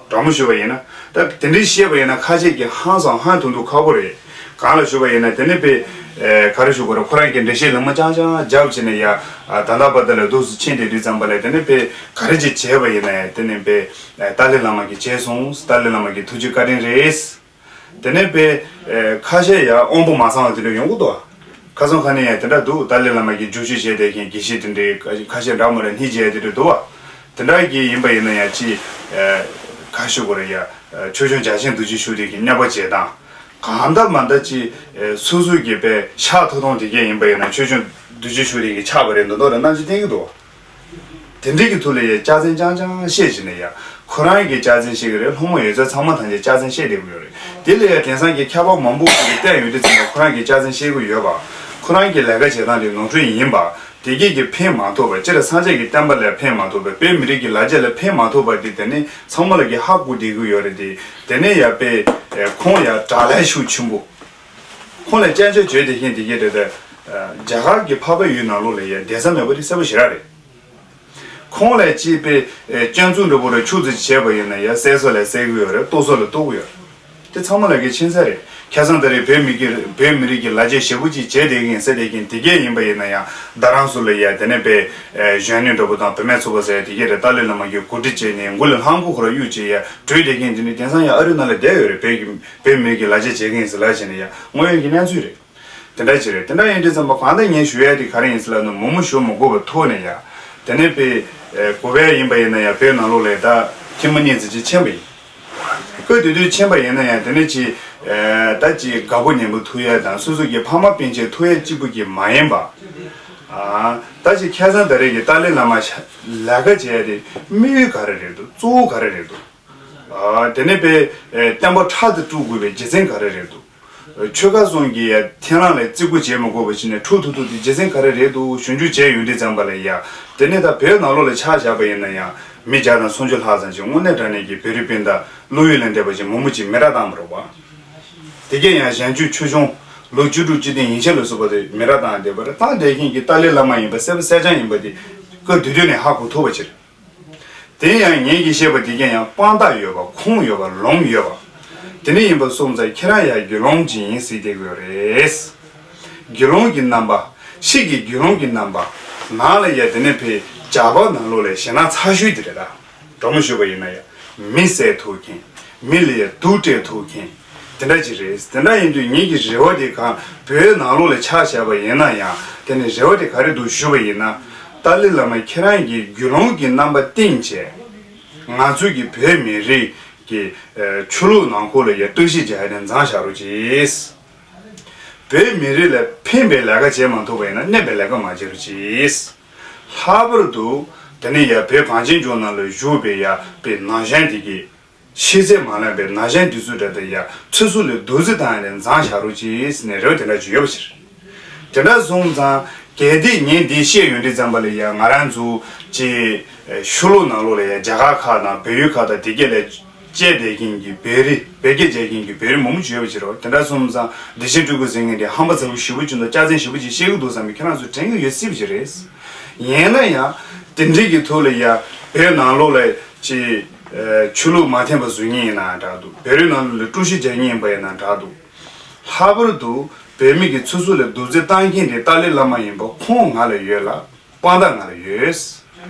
དྲང་མོ་ཞུས་པ་ཡིན་ན། ད་དེ་འདྲའི་བཤད་པ་ཡིན་ན་ཁ་ཤས་ཀྱིས་ཧང་སང་ཧང་དུང་དུང་ཁག་པོ་རེད། གང་ལ་ཞུ་བ་ཡིན་ན་དེ་ནི་དཔེ། ཨེ་ག་རེ་ཞུ་དགོས་རེད། ཁོ་རང་གི་འགྲེལ་བཤད་ལུང་མ་རྐྱང་རྐྱང་རྒྱབ་བྱས་ནས་ཡ། ཨ་ད་ལྟ་བར་དུ་ལ་འདུག་སེ་ཕྱིན་བསྡད་དུས་ཙམ་པ་ལ་དེ་ནི་དཔེ་ག་རེ་ཅིག་བྱས་པ་ཡིན་ན་ཡང་དེ་ནི་དཔེ། ཨེ་ཏཱ་ལའི་བླ་མ་གིས་བྱས་སོང་། ཏཱ་ལའི་བླ་མ་གི་ཐུགས་རྗེ་བཀའ་དྲིན་རེད། དེ་ནི་དཔེ། ཨེ་ཁ་ཤས་ཡ་དབང་པོ་མ་ཚང་བ་དེ་འདྲ་ཡོང་གི་འདུག་ཁ་སང་ཁ་ནས་ཡང་དེ་འདྲ་འདུག་ཏཱ་ལའི་བླ་མ་གིས་རྒྱུགས་ཤུགས་བྱས་བསྡད་མཁན་དགེ་བཤེས་དེ་འདྲའི་ཁ་ཤས་འདྲ་མོ་རེ་སྣེ་བྱས་དེ་འདྲ་འདུག་བ། དེ་འདྲ་གི་ཡིན་པ་ཡིན་ན་ཡང་ཅི། ཨེ་ག་ཞུ་དགོས་རེད་ཡ། ཨེ་ཆོས་སྐྱོང་རྒྱ་ཆེན་རྡོ་རྗེ་ཤུགས་ལྡན་གྱི་གནས་པ་བྱེད་སྟངས། གང་ལྟར་མ་ལྟར་ཅི། ཨེ་སོ་སོ་གི་པའི་ཤག་ཐོ་ཐོང་དེ་གས་ཡིན་པ་ཡིན་ན་ཆོས་སྐྱོང་རྡོ་རྗེ་ཤུགས་ལྡན་གྱི་ཆགས་པ་རེད་མདོག་མདོག་རེད་རྣམ་འགྱུར་བསྟན་གྱི་འདུག་དེ་འདྲའི་གི་ཐོག་ལ་ཡ་སྐྱག་རྫུན་རྐྱང་རྐྱང་བཤད་བཞིན་ནས་ཡ། ཁོ་རང་གིས་སྐྱག་རྫུན་བཤད་ཀྱི་རེད། སློབ་མ་ཡོད་ཚད་ཚང་མ་ཐམས་ཅད་སྐྱག་རྫུན་བཤད་བསྡད་ཀྱི་ཡོད་རེད། དེ་ལ་ཡ་དེང་སང་གི་མཁས་པ་མང་པོ་ཞིག་གིས་བལྟས་ཡོང་དུས་ཙམ་པ་ཁོ་རང་གིས་སྐྱག་རྫུན་བཤད་ཀྱི་ཡོད་པ། ཁོ་རང་གི་ལས་ཀ་བྱེད་སྟངས་དེ་ནོར་འཁྲུལ་ཡིན་པ། དེ་གས་ཀྱིས་ཕན་མ་ཐོགས་པ། སྤྱིར་སངས་རྒྱས་ཀྱི་བསྟན་པ་ལ་ཕན་མ་ཐོགས་པ། བོད་མི་རིགས་ཀྱི་ལ་རྒྱ་ལ་ཕན་མ་ཐོགས་པ་དེ་དེ་ནི་ཚང་མ་ལ་གི་ཧ་གོ་བསྡད་ཀྱི་ཡོད་རེད་དེ། དེ་ནས་ཡ་དཔེ། ཁོང་ཡ་དགྲ་ལྷ་ཤུགས་ཆེན་པོ། ཁོང་ལ་སྐྱོན་བརྗོད་བྱེད་བསྡད་མཁན་དེ་གས་རེད་དེ། རྒྱ་གར་གྱི་འཕགས་པའི་ཡུལ་ནང་ལོགས་ལ་ཡ་བསྡད་ས་མེད་པ་དེ་གསལ་པོ་ཞེ་དྲག་རེད། ཁོང་ལ་ཅིག་པའི་སྐྱོན་འཛུགས་འདྲ་པོ་རེ་ཆུ་ཚོད་བྱས་པ་ཡིན་ན་ཡང་བསད་ས་ལ་བསད་ཀྱི་ཡོད་རེད། གཏོར་ས་ལ་གཏོར་གྱི་ཡོད་རེད། དེ་ཚང་མ་ལ་གི་མཁྱེན་གསལ་རེད། ཁ་སང་ད་རེས་བོད་མི་གི་བོད་མི་རིགས་ཀྱི་ལ་རྒྱ་ཞེ་པོ་ཅིག་བྱས་བསྡད་ཀྱི་ཡིན་ཟེར་བསྡད་ཀྱི་ཡིན། དེ་གས་ཡིན་པ་ཡིན་ན་ཡང་རྡ་རམ་སུ་ལ་ཡ་དེ་ནས་པའི་གཞོན་ནུ་འདྲ་པོ་དང་བུད་མེད་ཚོགས་པ་ཟེར་དེ་གས་རེད། ཏཱ་ལའི་བླ་མ་གི་གོ་སྒྲིག་བྱས་ནས་མགོ་ལ་ལྷམ་གོག་ཁོ་ར་གཡུག་བྱས་ཡ་བྲོས་བསྡད་མཁན་དེ་ནི་དེང་སང་ཡང་ཨ་རི་ནང་ལ་བསྡད་ཡོད་རེད། བོད་ཀྱི་བོད་མི་རིགས་ཀྱི་ལ་རྒྱ་བྱེད་ཀྱི་ཡིན་ཟེར་ལབ་བྱས་ནས་ཡ་དངོས་ཡོད་ཀྱི་གནས་ཚུལ་རེད། དེ་འདྲ་ཅིག་རེད། དེ་འདྲ་ཡིན་དུས་ཙམ་པ་གང་ལྟར་ངས་ཞུ་ཡ་དེ་ག་རེ་ཡིན་ཟེར་ལབ་ན། མོག་མོག་ཞུ་མི་དགོས་པ་ཐུག་ནས་ཡ། དེ་ནས་དཔེ་གོ་བས་ཡིན་པ་ཡིན་ན་ཡང་བོད་ནང་ལོགས་ལ་ད་ཁྱི་མོ་གཉིས་ཙམ་ཅིག་ཕྱིན་པ་ཡིན། སྐབས་དེ་དུས་ཕྱིན་པ་ཡིན་ན་ཡང་དེ་ནས་ཅིག་ད་ཅིག་དགའ་པོ་ཉེ་པོ་ཐུག་ཡ་དང་སོ་སོ་གི་ཕ་མ་སྤུན་མཆེད་ཐུག་ཡ་གཅིག་པུ་གི་མ་ཡིན་པ། ད་ཅིག་ཁ་སང་ད་རེས་ཀྱི་ཏཱ་ལའི་བླ་མ་ལས་ཀ་བྱས་ཏེ་དམིགས་ཡུལ་ག་རེ་རེད་འདུག་གཙོ་བོ་ག་རེ་རེད་འདུག་དེ་ནས་དཔེ་བསྟན་པ་ཕྲག་ཏུ་དཀྲུག་དགོས་པའི་རྒྱུ་མཚན་ག་རེ་རེད་འདུག་ཆོལ་ཁ་གསུམ་གྱི་མཐུན་ལམ་ལ་བརྩི་བཀུར་བྱེད་མི་དགོས་པ་བྱས་ནས་འཁྲུག་ཐུག་ཐུག་དེ་རྒྱུ་མཚན་ག་རེ་རེད་འདུག་ཞིབ་འཇུག་བྱས་ཡོང་དུས་ཙམ་པ་ལ་ཡ། དེ་ནས་ད་བོད་ནང་ལོགས་ལ་ཆ་བཞག་པ་ཡིན་ན་ཡང་མི་བརྒྱ་དང་སུམ་ཅུ་ལྷག་ཙམ་ཅིག་དངོས་གནས་དྲང་གནས་ཀྱི་བོད་རིགས་སྤུན་ཟླ་བློ་ཡུལ་ལས་འདས་པ་ཅིག་མང་པོ་ཅིག་མེ་རག་བཏང་བ་རེད་པ། དེ་གས་ཡང་གཞན་བརྒྱུད་ཆོས་སྐྱོང་ལོ་བཅུ་དྲུག་བཅུ་བདུན་ཡན་ཆད་ལ་སོགས་པ་དེ་མེ་རག་བཏང་བསྡད་པ་རེད། བཏང་བསྡད་མཁན་གྱི་ཏཱ་ལའི་བླ་མ་ཡིན་པ་གསལ་པོ་གསལ་རྐྱང་ཡིན་པ་དེ་སྐབས་དེ་དུས་ནས་ཧ་གོ་ཐུབ་པ་ཅིག་རེད། དེ་ཡང་ངེད་ཀྱིས་བཤད་པ་དེ་གས་ཡང་དཔང་རྟགས་ཡོད་པ་ཁུངས་ཡོད་པ་ལུང་ཡོད་པ། དེ་འདྲ་ཡིན་པ་སོང་ཙང་ཁྱེད་རང་ཡང་དགེ་སློང་ཅིག་ཡིན་ཟེར་བསྡད་ཀྱི་ཡོད་རེད། དགེ་སློང་གི་རྣམ་པ། ཕྱི་གི་དགེ་སློང་གི་རྣམ་པ། ནང་ལ་ཡ་དེ་ནས་ཕའི་ཇག་པ་ནང་ལོགས་ལ་ཞེད་སྣང་ཚ་ཤོས་དེ་རེད་ད། དྲང་མོ་ཞུས་པ་ཡིན་ན་ཡ། མི་བསད་ཐུབ་མཁན། མི་ལ་ཡ་སྡུག་སྤྲད་ཐུབ་མཁན། དེ་འདྲ་ཅིག་རེད། དེ་འདྲ་ཡིན་དུས་ངེད་ཀྱི་རེ་བ་དེ་གང་བོད་ནང་ལོགས་ལ་ཆ་བཞག་པ་ཡིན་ན་ཡང་དེ་ནས་རེ་བ་དེ་ག་རེ་འདུག་ཞུས་པ་ཡིན་ན། ཏཱ་ལའི་བླ་མ་ཁྱེད་རང་གིས་དགེ་སློང་གི་རྣམ་པ་བསྟན་བྱས། ང་ཚོ་གི་བོད་མི་རིགས་ཀྱི་ཆོས་ལུགས་ནང་ཁུལ་ལ་ཡ་བརྟག་ཞིབ་བྱས་ནས་མཛངས་བཞག་རོགས་གྱིས། བོད་མི་རིགས་ལ་ཕན་པའི་ལས་ཀ་བྱེད་མ་ཐུབ་པ་ཡིན་ན་གནོད་པའི་ལས་ཀ་མ་བྱེད་རོགས་གྱིས། ལྷག་པར་དུ་དེ་ནས་ཡ་བོད་གངས་ཅན་ལྗོངས་ནང་ལ་བཞུགས་པའི་ཡ་པའི་ན་གཞོན་དེ་གིས་ཤེས་ཚད་མ་ལོན་པའི་ན་གཞོན་དེ་ཚོ་འདྲ་དེ་ཡ་ཚོད་བསྲུབས་ལས་རྡོག་རྫིས་བཏང་ཡ་ནས་མཛངས་བཞག་རོགས་གྱིས་ཟེར་ནས་རེ་བ་དེ་འདྲ་ཅིག་ཡོད་པ་ཕྱིར། དེ་འདྲ་སོང་ཙང་གལ་ཏེ་ངས་འདི་བཤད་ཡོང་དུས་ཙམ་པ་ལ་ཡ་ང་རང་ཚོ་ཅིག་ཆོས་ལུགས་ནང་ལོགས་ལ་ཡ་རྒྱ་གར་ཁག་དང་བལ་ཡུལ་ཁག་དང་དེ་གས་ལ་བཅད་བསྡད་མཁན་གྱི་བོད་རིགས་བོད་སྐད་རྒྱག་མཁན་གྱི་བོད་རིགས་མང་པོ་ཅིག་ཡོད་པ་ཕྱིར་རོ། དེ་འདྲ་སོང་ཙང་བདེ་ཆེན་སྤྲུལ་སྐུ་ཟེར་མཁན་དེ་ཧམ་པ་ཚ་པོ་ཞེ་པོ་ཅིག་འདུག་སྐྱག་རྫུན་ཞེ་པོ་ཅིག་བཤད་ཀྱི་འདུག་བསམ་པའི་ཁྱེད་རང་ཚོ་དྲན་གྱི་ཡོད་སྲིད་པ་ཞིག་རེད། ཡིན་ན་ཡང་དེ་འདྲའི་གི་ཐོག་ལ་ཡ་བོད་ནང་ལོགས་ལ་ཅིག་ཆོས་ལུགས་མ་མཐུན་པ་བཟོ་མཁན་ཡིན་ན་འདྲ་འདུག་བོད་རིགས་ནང་ལོགས་ལ་དཀྲུག་ཤིང་རྒྱག་མཁན་ཡིན་པ་ཡིན་ན་འདྲ་འདུག་ལྷག་པར་དུ་བོད་མི་གི་ཚོད་བསྲུབས་ལ་རྡོག་རྫིས་བཏང་མཁན་དེ་ཏཱ་ལའི་བླ་མ་ཡིན་པ་ཁུངས་ང་ལ་ཡོད་ལ། དཔང་རྟགས་ང་ལ་ཡོད།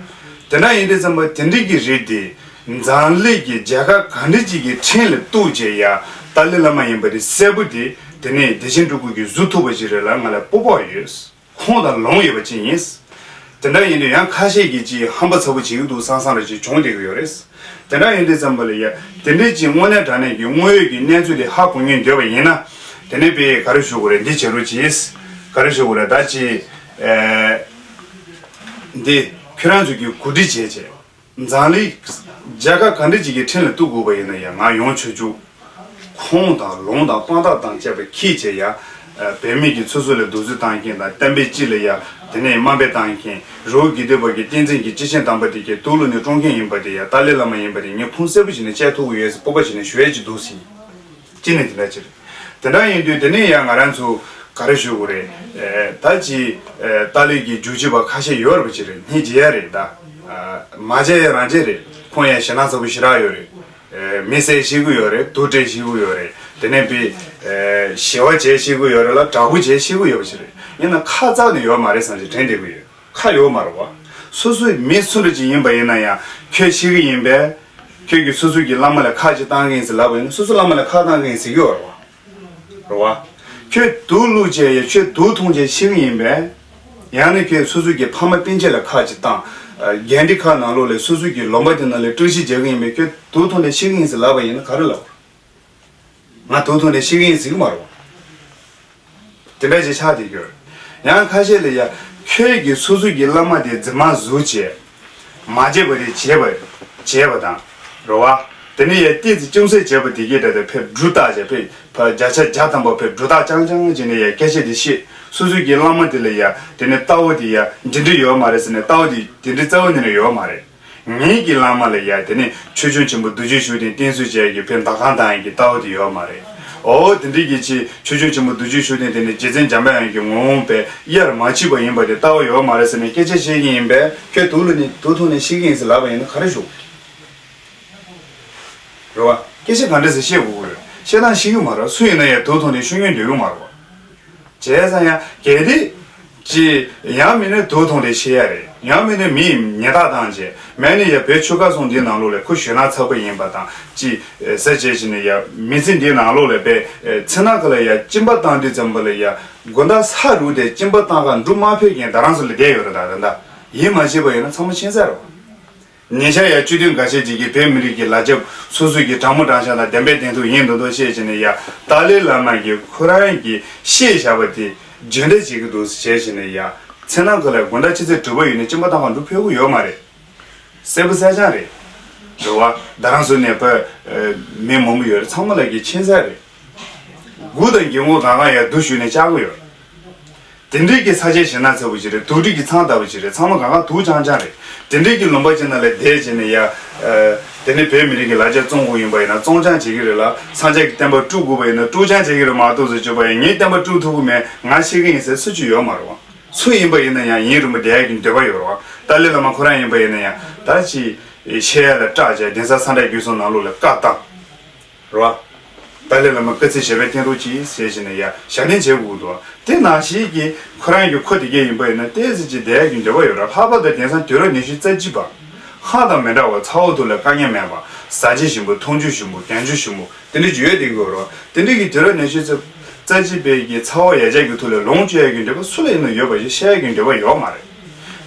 དེ་འདྲ་ཡིན་དུས་ཙམ་པ་དེ་འདྲའི་གི་རིགས་དེ་འཛམ་གླིང་གི་རྒྱལ་ཁབ་གང་འདྲ་ཅིག་གི་ཁྲིམས་ལ་གཏུགས་བྱས་ཡ་ཏཱ་ལའི་བླ་མ་ཡིན་པ་དེ་གསལ་པོ་དེ་དེ་ནས་བདེ་ཆེན་སྤྲུལ་སྐུ་གིས་བཟོ་ཐུབ་པ་ཅིག་རེད་ལ་ང་ལ་སྤོབས་པ་ཡོད། ཁུངས་དང་ལུང་ཡོད་པ་ཅིག་ཡིན། དེ་འདྲ་ཡིན་དུས་ཡང་ཁ་ཤས་ཀྱིས་ཅིག་ཧམ་པ་ཚ་པོ་བྱེད་ཀྱི་འདུག་བསམ་བསམ་རེ་ཅིག་བྱུང་བསྡད་ཀྱི་ཡོད་རེད། དེ་འདྲ་ཡིན་དུས་ཙམ་པ་ལ་ཡ་དེ་འདྲའི་ཅིག་དངོས་གནས་དྲང་གནས་ཀྱི་དངོས་ཡོད་ཀྱི་གནས་ཚུལ་དེ་ཧ་གོ་སྙིང་འདོད་པ་ཡིན་ན། དེ་ནས་དཔེ་ག་རེ་ཞུ་དགོས་རེད། འདི་བྱེད་རོགས་གྱིས། ག་རེ་ཞུ་དགོས་རེད། ད་ཅིག་ཨེ། འདི་ཁྱོད་རང་ཚོ་གིས་གོ་སྒྲིག་བྱས་བྱས། འཛམ་གླིང་རྒྱལ་ཁབ་ག་འདྲ་ཅིག་གི་ཁྲིམས་ལ་གཏུག་དགོས་པ་ཡིན་ན་ཡང་ང་ཡོང་ཆོག་ཆོག་ཁུངས་དང་ལུང་དང་དཔང་རྟགས་དང་བཅས་པ་ཁྱེར་བྱས་ཡ། བོད་མི་གི་ཚོད་བསྲུབས་ལ་རྡོག་རྫིས་བཏང་མཁན་དང་བསྟན་པའི་སྤྱི་ལ་ཡ་དེ་ནས་དམའ་འབེབས་བཏང་མཁན་རི་བོ་དགེ་ལྡན་པ་གི་བསྟན་འཛིན་གྱི་སྐྱེས་ཆེན་དམ་པ་དེ་གའི་དུག་བླུགས་ནས་བཀྲོངས་མཁན་ཡིན་པ་དེ་ཡ་ཏཱ་ལའི་བླ་མ་ཡིན་པ་དེ་ངས་ཁུངས་གསལ་པོ་བྱས་ནས་བཤད་ཐུབ་ཀྱི་ཡོད་ཟེར་སྤོབས་པ་བྱས་ནས་ཞུ་ཡ་ཅིག་འདུག་ཟེར། ཅི་ནས་དེ་འདྲ་ཅིག་རེད། དེ་འདྲ་ཡིན་དུས་དེ་ནས་ཡང་ང་རང་ཚོ་ག་རེ་ཞུ་དགོས་རེད། ད་ཅི་ཏཱ་ལའི་གི་རྒྱུག་ཁྱི་པ་ཁ་ཤས་ཡོད་རེད་པ་ཅིག་རེད། སྙིང་རྗེ་ཡ་རེད་ད། མ་བྱས་ཡ་རང་བྱས་རེད། ཁོང་ཡང་ཞེད་སྣང་ཚ་པོ་ཞེ་དྲག་ཡོད་རེད། མི་བསད་ཤེས་ཀྱི་ཡོད་རེད། དུག་སྤྲད་ཤེས་ཀྱི་ཡོད་རེད། དེ་ནས་པི་ཞེ་བ་བྱས་ཤེས་ཀྱི་ཡོད་རེད་ལ་དྲག་པོ་བྱས་ཤེས་ཀྱི་ཡོད་པ་ཅིག་རེད། ཡིན་ན་ཁ་རྩ་ནས་ཡོད་མ་རེད་བསམ་ཞིག་དྲན་བསྡད་ཀྱི་ཡོད། ཁ་ཡོད་མ་རེད་བ། སོ་སོའི་མི་སུ་འདྲ་ཅིག་ཡིན་པ་ཡིན་ན་ཡང་ཁྱོད་ཤེས་ཀྱི་ཡིན་པས། ཁྱོད་ཀྱིས་སོ་སོ་གི་བླ་མ་ལ་ཁ་ཅིག་བཏང་གི་ཡིན་ཟེར་ལབ་པ་ཡིན་ན་སོ་སོ་བླ་མ་ལ་ཁ་བཏང་གི་ཡིན་ཟེར་གྱི་ཡོད་རེད་བ། རེད་བ། ཁྱོད་དུག་བླུགས་བྱས་ཡ་ཁྱོད་དུག་འཐུང་བྱས་ཤི་གི་ཡིན་པས། ཡང་ན་ཁྱོད་སོ་སོ་གི་ཕ་མ་སྤུན་མཆེད་ལ་ཁ་ཅིག་བཏང་། འགན་འཁྲི་ཁག་ནང་ལོགས་ལ་སོ་སོ་གི་ལུང་པ་དེ་ནང་ལ་དཀྲུག་ཤིང་རྒྱག་གི་ཡིན་པས་ཁྱོད་དུག་འཐུང་ནས་ཤི་གི་ཡིན་ཟེར་ལབ་པ་ཡིན་ན་ག་རེ་ལབ། ང་དུག་འཐུང་ནས་ཤི་གི་ཡིན་ཟེར་གི་མ་རེད་བ། དེ་འདྲ་ཞིག་ཆགས་བསྡད་ཀྱི་ཡོད། ཡང་ཁ་ཤས་ལ་ཡ། ཁྱོད་ཀྱིས་སོ་སོ་གི་བླ་མ་དེ་རྫུན་མ་བཟོ་བྱས། མ་བྱས་པ་དེ་བྱས་པ། བྱས་པ་དང་། རེད་བ། དེ་ནས་ཡ་ཏོག་ཙམ་ཅུང་ཟད་བྱས་པ་དེ་གས་འདྲ་དེ་ཕེབས་སྒྲུ་བཏགས་བྱས་ཕེབས་ཕ་བརྒྱ་ཆ་བརྒྱ་ཐམ་པ་ཕེབས་སྒྲུ་བཏགས་རྐྱང་རྐྱང་བྱས་ནས་ཡ་སྐད་ཆ་དེ་བཤད། སོ་སོ་གི་བླ་མ་དེ་ལ་ཡ་དེ་ནས་ལྟ་བ་དེ་ཡ་འདི་འདྲ་ཡོད་མ་རེད་ཟེར་ནས་ལྟ་བ་དེ་དེ་འདྲ་རྩ་བ་ནས་ཡོད་མ་རེད། ངེད་ཀྱི་བླ་མ་ལ་ཡ་དེ་ནས་ཆོས་སྐྱོང་ཆེན་པོ་རྡོ་རྗེ་ཤུགས་ལྡན་བསྟེན་གསོལ་བྱས་ཀྱི་ཕེབས་ཟླ་གང་བཏང་ཡ་གི་ལྟ་བ་དེ་ཡོད་མ་རེད། ཨོ་དེ་འདྲ་གི་ཆེ་ཆོས་སྐྱོང་ཆེན་པོ་རྡོ་རྗེ་ཤུགས་ལྡན་དེ་ནས་རྗེ་བཙུན་འཇམ་དཔལ་དབྱངས་ཀྱི་ངོ་བོ་པས་དབྱེར་མ་མཆིས་པ་ཡིན་པ་དེ་ལྟ་བ་ཡོད་མ་རེད་ཟེར་ནས་སྐད་ཆ་བཤད་ཀྱི་ཡིན་པས་ཁྱོད་དུག་ལ་ནི་དུག་འཐུང་ནས་ཤི་གི་ཡིན་ཟེར་ལབ་པ་ཡིན་ན་ག་རེ་ཞུ། རེད་བ། སྐད་ཆ་ག་འདྲ་ཟེར་བཤད་དགོས་ཀྱི་རེད། བཤད་སྟངས་ཤེས་ཀྱི་མ་རེད། སུ་ཡིན་ན་ཡང་དུག་འཐུང་ནས་ཤི་ཉེན་འདོད་ཀྱི་མ་རེད་བ། བྱས་ཙང་ཡང་གལ་ཏེ། ཅི། ཡང་མིན་ན་དུག་འཐུང་སྟེ་ཤི་ཡ་རེད། ཡང་མིན་ན་མི་ཡི་ཉེས་རྡུང་བཏང་བྱས། མེད་ནི་ཡ་བོད་ཆོལ་ཁ་གསུམ་འདིའི་ནང་ལོགས་ལ་ཁོ་གཞོན་ནག་ཚ་པོ་ཡིན་པ་དང་ཅི། ཟེར་བྱས་བྱས་ནས་ཡ་མི་ཚེ་འདིའི་ནང་ལོགས་ལ་པའི་མཚན་ནག་གི་ལ་ཡ་གཅིན་པ་བཏང་དུས་ཙམ་པ་ལ་ཡ་དགོང་དག་ས་རུབ་སྟེ་གཅིན་པ་བཏང་ག་འགྲོ་མ་ཕོད་མཁན་ད་རང་ཚོ་ལ་བསྡད་ཡོད་རེད། ད་ད་ད་ཡིན་མ་བྱས་པ་ཡིན་ན་ཚང་མ་ཕྱིན་ཚར་རེད། ཉེ་ཆར་ཡང་སྤྱི་འཐུས་འགའ་ཤས་ཅིག་གིས་བོད་མི་རིགས་ཀྱི་ལ་རྒྱབ་སོ་སོ་གི་དྲང་མོ་དྲང་བཞག་དང་བདེན་པའི་བདེན་ཐུག་ཡིན་མདོག་མདོག་བཤད་བྱས་ནས་ཡ་ཏཱ་ལའི་བླ་མ་གིས་ཁོ་རང་གིས་བཤད་བཞག་པ་དེ་རྒྱུན་འབྲས་བྱེད་ཀྱི་འདུག་བྱས་བྱས་ནས་ཡ་མཚན་ནག་གི་ལ་དགོང་དག་ཕྱི་ཚེས་དྲུག་པ་ཡོད་ནས་གཅིན་པ་བཏང་ག་འགྲོ་ཕོད་ཀྱི་ཡོད་མ་རེད། གསལ་པོ་གསལ་རྐྱང་རེད། རེད་བ། ད་རང་ཚོ་ནས་པ་མི་མང་པོ་ཡོད་རེད། ཚང་མ་ལ་གི་ཕྱིན་ཚར་རེད། སྒུག་དང་སྒུག་ངོ་གང་གང་ཡ་སྡུག་ཞུས་ནས་བཅར་གི་ཡོད་རེད། དེ་འདྲའི་གི་ས་ཆའི་ཞེད་སྣང་ཚ་པོ་ཅིག་རེད། དུག་སྦྲུལ་གྱི་ཚང་ལྟ་བུ་ཅིག་རེད། ཚང་མ་གང་ག་དུག་རྐྱང་རྐྱང་རེད། དེ་འདྲའི་གི་ལུང་པ་ཅིག་ནང་ལ་བསྡད་བྱས་ནས་ཡ། དེ་ནི་བོད་མི་རིགས་ཀྱི་ལ་རྒྱ་བཙོང་དགོས་ཡིན་པ་ཡིན་ན་བཙོང་རྐྱང་བྱེད་ཀྱི་རེད་ལ། སངས་རྒྱས་ཀྱི་བསྟན་པ་དཀྲུག་དགོས་པ་ཡིན་ན་དཀྲུག་རྐྱང་བྱེད་ཀྱི་རེད་མ་གཏོགས་ཟེར་བརྗོད་པ་ཡིན། ངའི་བསྟན་པ་དཀྲུག་ཐུབ་ཀྱི་མེད། ང་ཤི་གི་ཡིན་ཟེར་སུ་གཅིག་ཡོད་མ་རེད་བ། སུ་ཡིན་པ་ཡིན་ན་ཡང་ཡུན་རིང་པོ་བསྡད་ཡ་གི་འདོད་པ་ཡོད་རེད་བ། ཏཱ་ལའི་བླ་མ་ཁོ་རང་ཡིན་པ་ཡིན་ན་ཡང་ད་ཅི་བཤད་ཡ་ལ་སྐྲག་བྱས་གདན་ས་སེ་འབྲས་དགེ་གསུམ་ནང་ལོགས་ལ་བཀའ་བཏང་། རེད་བ། ཏཱ་ལའི་བླ་མ་དཀའ་ཚེགས་ཞེ་པོ་བརྟེན་རོགས་གྱིས་ཟེར་བྱས་ནས་ཡ་ཞབས་བརྟན་བྱེད་དགོས་འདུག་དེ་ནང་བཞིན་གྱི་ཁོ་རང་གི་ཁོ་དེ་གས་ཡིན་པ་ཡིན་ན་ཏོག་ཙམ་ཅིག་བསྡད་ཡ་གི་འདོད་པ་ཡོད་ར། ལྷག་པར་དུ་དེང་སང་དུས་རབས་ཉི་ཤུ་རྩ་གཅིག་པ། ཧང་དང་མི་འདྲ་བ་ཚ་བོ་ཐུག་ལ་དཀའ་ངལ་མེད་པ། ཟ་རྒྱུ་ཞིམ་པོ་འཐུང་རྒྱུ་ཞིམ་པོ་གྱོན་རྒྱུ་ཞིམ་པོ་དེ་འདྲ་ཅིག་ཡོད་བསྡད་ཀྱི་ཡོད་ར། དེ་འདྲ་གི་དུས་རབས་ཉི་ཤུ་རྩ་གཅིག་པའི་གི་ཚ་བོ་ཡ་རྒྱ་གི་ཐུག་ལ་ལོངས་སྤྱོད་ཡ་གི་འདོད་པ་སུ་ལ་ཡིན་ན་ཡོད་པ་ཞིག་བཤད་ཡ་གི་འདོད་པ་ཡོད་མ་རེད།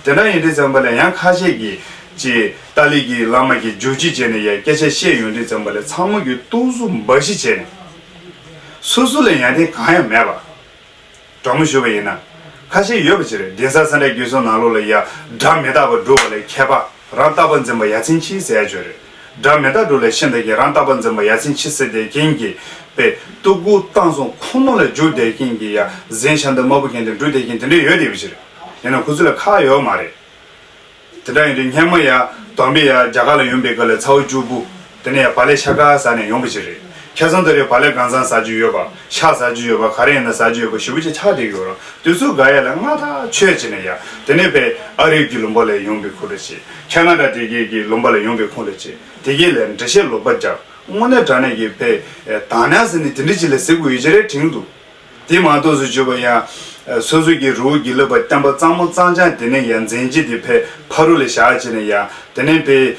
དེ་འདྲ་ཡིན་དུས་ཙམ་པ་ལ་ཡང་ཁ་ཤས་ཀྱིས་ཅིག་ཏཱ་ལའི་གི་བླ་མ་གི་རྒྱུག་ཁྱི་བྱས་ནས་ཡ་སྐད་ཆ་བཤད་ཡོང་དུས་ཙམ་པ་ལ་ཚང་མ་གི་སྟོབས་གཟུགས་འབའ་ཞིག་བྱས་ནས་སོ་སོ་ལ་ཡོན་ཏན་གང་ཡང་མེད་པ། དྲང་མོ་ཞུ་བ་ཡིན་ན། ཁ་ཤས་ཡོད་པ་ཅིག་རེད། གདན་ས་སེ་འབྲས་དགེ་གསུམ་ནང་ལོགས་ལ་ཡ་དགྲ་མི་རྟག་པ་སྒྲུབ་པ་ལ་མཁས་པ། རང་རྟག་པ་འཛིན་པ་ཡ་མཚན་ཆེ་ཟེར་ཡ་ཅིག་ཡོད་རེད། དགྲ་མི་རྟག་སྒྲུབ་ལ་ཤིན་ཏུ་མཁས། རང་རྟག་པ་འཛིན་པ་ཡ་མཚན་ཆེ་ཟེར་བསྡད་མཁན་གྱི་དཔེ་སྟུག་པོ་བཏང་སོང་ཁོ་ནོ་ལ་རྒྱུག་བསྡད་མཁན་གྱི་ཡ་གཟན་ཤམ་ཐབས་དམར་པོ་གྱོན་ཏེ་འགྲོ་བསྡད་མཁན་དེ་འདྲ་ཡོད་བསྡད་པ་ཅིག་རེད། ཡིན་ན་ཁོ་ཚོ་ལ་ཁག་ཡོད་མ་རེད། དེ་འདྲ་ཡིན་དུས་སྔོན་མ་ཡ་དོམ་པི་ཡ་རྒྱ་གར་ལ་ཡོང་པའི་སྐབས་ལ་ཚ་བོ་སྐྱུར་པོ་དེ་ནས་ཡ་བག་ལེབ་ཤ་ཁ་ཟ་ནས་ཡོང་པ་ཅིག་རེད། ཁ་སང་ད་རེས་བག་ལེབ་གང་ཚང་ཟ་རྒྱུ་ཡོད་པ། ཤ་ཟ་རྒྱུ་ཡོད་པ། ག་རེ་ཡིན་ན་ཟ་རྒྱུ་ཡོད་པ་ཞེ་པོ་ཅིག་ཆགས་བསྡད་ཡོད་རེད། དེ་ཚོ་དགའ་ཡ་ལ་སྔ་ཐག་ཆོད་བྱས་ནས་ཡ་དེ་ནས་པའི་ཨ་རི་གི་ལུང་པ་ལ་ཡོང་པའི་ཁུལ་རེད་ཅེས། ཁ་ན་ཌ་དེ་གའི་གི་ལུང་པ་ལ་ཡོང་པའི་ཁུལ་རེད་ཅེས། དེ་གའི་ལ་འགྲེལ་བཤད་ལོག་པ་རྒྱག་དངོས་གནས་དྲང་གནས་ཀྱི་པའི་དག་སྣང་ཟེར་ནས་དེ་འདྲ་ཅིག་ལ་ཟེར་དགོས་ཡོད་ཀྱི་རེད་དྲན་གྱི་འདུག་དེ་མ་གཏོགས་སུ་བརྗོད་པ་ཡང་། སོ་སོ་གི་རི་བོ་དགེ་ལུགས་པ་བསྟན་པ་གཙང་མ་གཙང་རྐྱང་དེ་ནས་ཡང་འཛིན་གྱི་དེ་ཕའི་ཕ་རོལ་ལ་བཞག་བྱས་ནས་ཡང་དེ་ནས་པའི།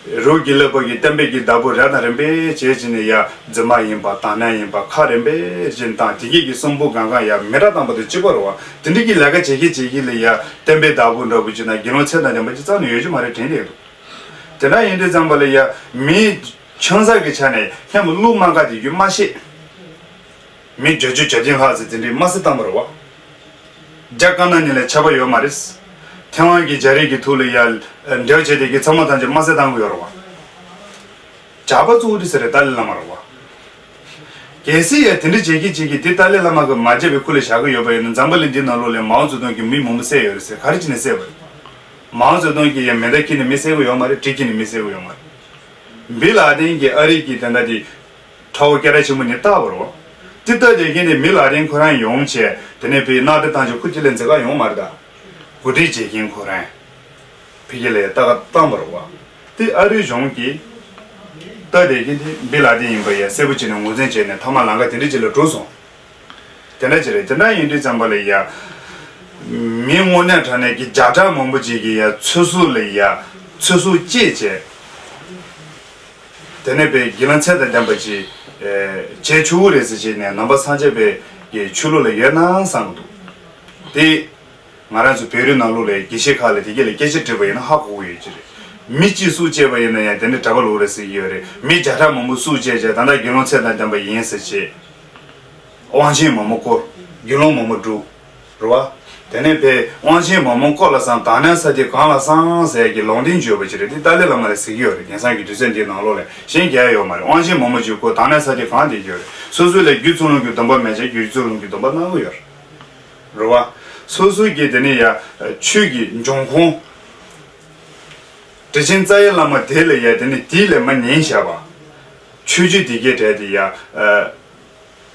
རི་བོ་དགེ་ལུགས་པ་གི་བསྟན་པའི་གི་བདག་པོ་ར་དང་རིམ་པས་བྱས་བྱས་ནས་ཡང་རྫུན་མ་ཡིན་པ་དག་སྣང་ཡིན་པ་ཁ་རིམ་པས་བྱས་བཏང་དེ་གི་གི་གསུང་འབུམ་གང་གང་ཡང་མི་ར་བཏང་པ་དང་གཅིག་པ་རེད་བ། དེ་འདྲ་གི་ལས་ཀ་བྱེད་ཀྱི་བྱེད་ཀྱི་ལ་ཡང་བསྟན་པའི་བདག་པོ་འདྲ་པོ་ཅིག་ན་དགེ་སློང་ཚད་དང་ལྡན་པ་ཅིག་རྩ་ནས་ཡོད་ཀྱི་མ་རེད་དྲན་བསྡད་འདུག་དེ་འདྲ་ཡིན་དུས་ཙམ་པ་ལ་ཡང་མི། ཆང་ས་གི་ཆ་ནས་སྙམ་བློ་མ་དགའ་དེ་རྒྱུ་མ་ཤེས། མི་བརྒྱད་ཅུ་གྱ་བདུན་ལྷག་ཙམ་དེ་འདྲའི་དམར་གསོད་བཏང་བ་རེད་བ། རྒྱ་དཀར་ནག་གཉིས་ལ་ཁྱད་པར་ཡོད་མ་རེད། ཐེ་ཝན་གྱི་རྒྱ་རིགས་ཀྱི་ཐུགས་ལ་ཡ་འབྲེལ་བ་བྱས་དེ་གི་ཚང་མ་ཐམས་ཅད་དམར་གསོད་བཏང་གི་ཡོད་རེད་བ། ཇག་པ་གཙོ་བོ་དེ་ཟེར་རེད་ཏཱ་ལའི་བླ་མ་རེད་བ། གལ་སྲིད་ཡ་དེ་འདྲ་བྱེད་ཀྱི་བྱེད་ཀྱི་དེ་ཏཱ་ལའི་བླ་མ་གི་མ་བྱས་པའི་ཁུལ་ལ་བཞག་གི་ཡོད་པ་ཡིན་ན་འཛམ་བུ་གླིང་འདི་ནང་ལོགས་ལ་མའོ་ཙེ་ཏུང་གིས་མི་མང་པོ་བསད་ཡོད་རེད་ཟེར་ག་རེ་བྱས་ནས་བསད་པ་རེད། མའོ་ཙེ་ཏུང་གིས་ཡང་མེ་མདའ་འཁྱེར་ནས་མི་བསད་གི་ཡོད་མ་རེད། གྲི་འཁྱེར་ནས་མི་བསད་གི་ཡོད་མ་རེད། བིན་ལ་དིན་གྱིས་ཨ་རི་གི་དེ་འདྲ་དེ་ཁྲ་བོ་སྐད་གྲགས་ཆེན་པོ་ནས་བཏགས་པ་རེད། དེ་ལྟ་དེ་གིན་ནས་བིན་ལ་དིན་ཁོ་རང་ཡོང་བྱས་དེ་ནས་བིན་ནག་དེ་བཏང་ཆོག་ཁོ་ཅི་ལས་མཛད་ག་ཡོང་མ་རེད་ད། གོ་སྒྲིག་བྱེད་མཁན་ཁོ་རང་ཕ་གི་ལ་ལྟ་ག་བཏང་པ་རེད་བ། དེ་ཨ་རི་གཞུང་གིས་ལྟ་དེ་གིན་དེ་བིན་ལ་དིན་ཡིན་པ་ཡ་གསལ་པོ་བྱས་ནས་ངོས་འཛིན་བྱས་ནས་མཐའ་མ་ལམ་ཁ་དེ་འདྲ་ཅིག་ལ་འགྲོ་སོང་། དེ་འདྲ་ཅིག་རེད། དེ་འདྲ་ཡིན་དུས་ཙམ་པ་ལ་ཡ། མི་དངོས་གནས་དྲང་གནས་ཀྱི་བརྒྱ་ཕྲག་མང་པོ་ཅིག་གིས་ཡ་ཚོད་བསྲུབས་ལ་ཡ་ཚོད་བསྲུབས་སྐྱེས་བྱས། དེ་ནས་པའི་དགེ་སློང་ཚད་དང་ལྡན་པ་ཅིག་བྱས་ཆོག་གི་རེད་ཟེར་བྱས་ནས་ནང་པ་སངས་རྒྱས་པའི་གི་ཆོས་ལུགས་ལ་ཡོད་ན་བསམ་གི་འདུག་དེ། ང་རང་ཚོ་བོད་རིགས་ནང་ལོགས་ལ་དགེ་བཤེས་ཁག་ལ་དེ་གས་ལ་སྐད་ཆ་དྲིས་པ་ཡིན་ན་ཧ་གོ་གི་ཡོད་ཀྱི་རེད། མི་གཅིག་བསྲུབས་བྱས་པ་ཡིན་ན་ཡང་དེ་འདྲ་གྲྭ་པ་ལོག་རེད་ཟེར་གྱི་ཡོད་རེད། མི་བརྒྱ་ཕྲག་མང་པོ་བསྲུབས་བྱས་བྱས་ད་ལྟ་དགེ་སློང་ཚད་དང་ལྡན་པ་ཡིན་ཟེར་བྱས། དབང་ཆེན་མང་པོ་བསྐོར། དགེ་སློང་མང་པོ་བསྒྲུབས། རེད་བ། དེ་ནས་ཕའི་དབང་ཆེན་མང་པོ་བསྐོར་ལ་བསམ་དག་སྣང་ས་དེ་གང་ལ་བསམ་ཟེར་གྱི་ལུང་བསྟན་བརྗོད་པ་ཅིག་རེད། དེ་ཏཱ་ལའི་བླ་མ་ལ་ཟེར་གྱི་ཡོད་རེད། དེང་སང་གི་དུས་ཚོད་འདིའི་ནང་ལོགས་ལ་གཞན་གྱིས་ཡོད་མ་རེད། དབང་ཆེན་མང་པོ་ཅིག་བསྐོར་དག་སྣང་ས་དེ་གང་དེ་ཡོད་རེད། སོ་སོ་ལ་རྒྱུ་ཚུགས་ལོང་གི་སྡོམ་པ་མེད་ཅེས་རྒྱུ་ཚུགས་ལོང་གི་སྡོམ་པ་གནང་གི་ཡོད་རེད། རེད་བ། སོ་སོ་གིས་དེ་ནས་ཡ། ཆོས་ཀྱི་འབྱུང་ཁུངས། དྲིན་ཆེན་རྩ་བའི་བླ་མ་དེ་ལ་ཡ་དེ་ནས་དེའི་ལས་མ་ཉན་བཞག་པ། ཆོས་བརྒྱུད་དེ་གའི་གྲས་དེ་ཡ།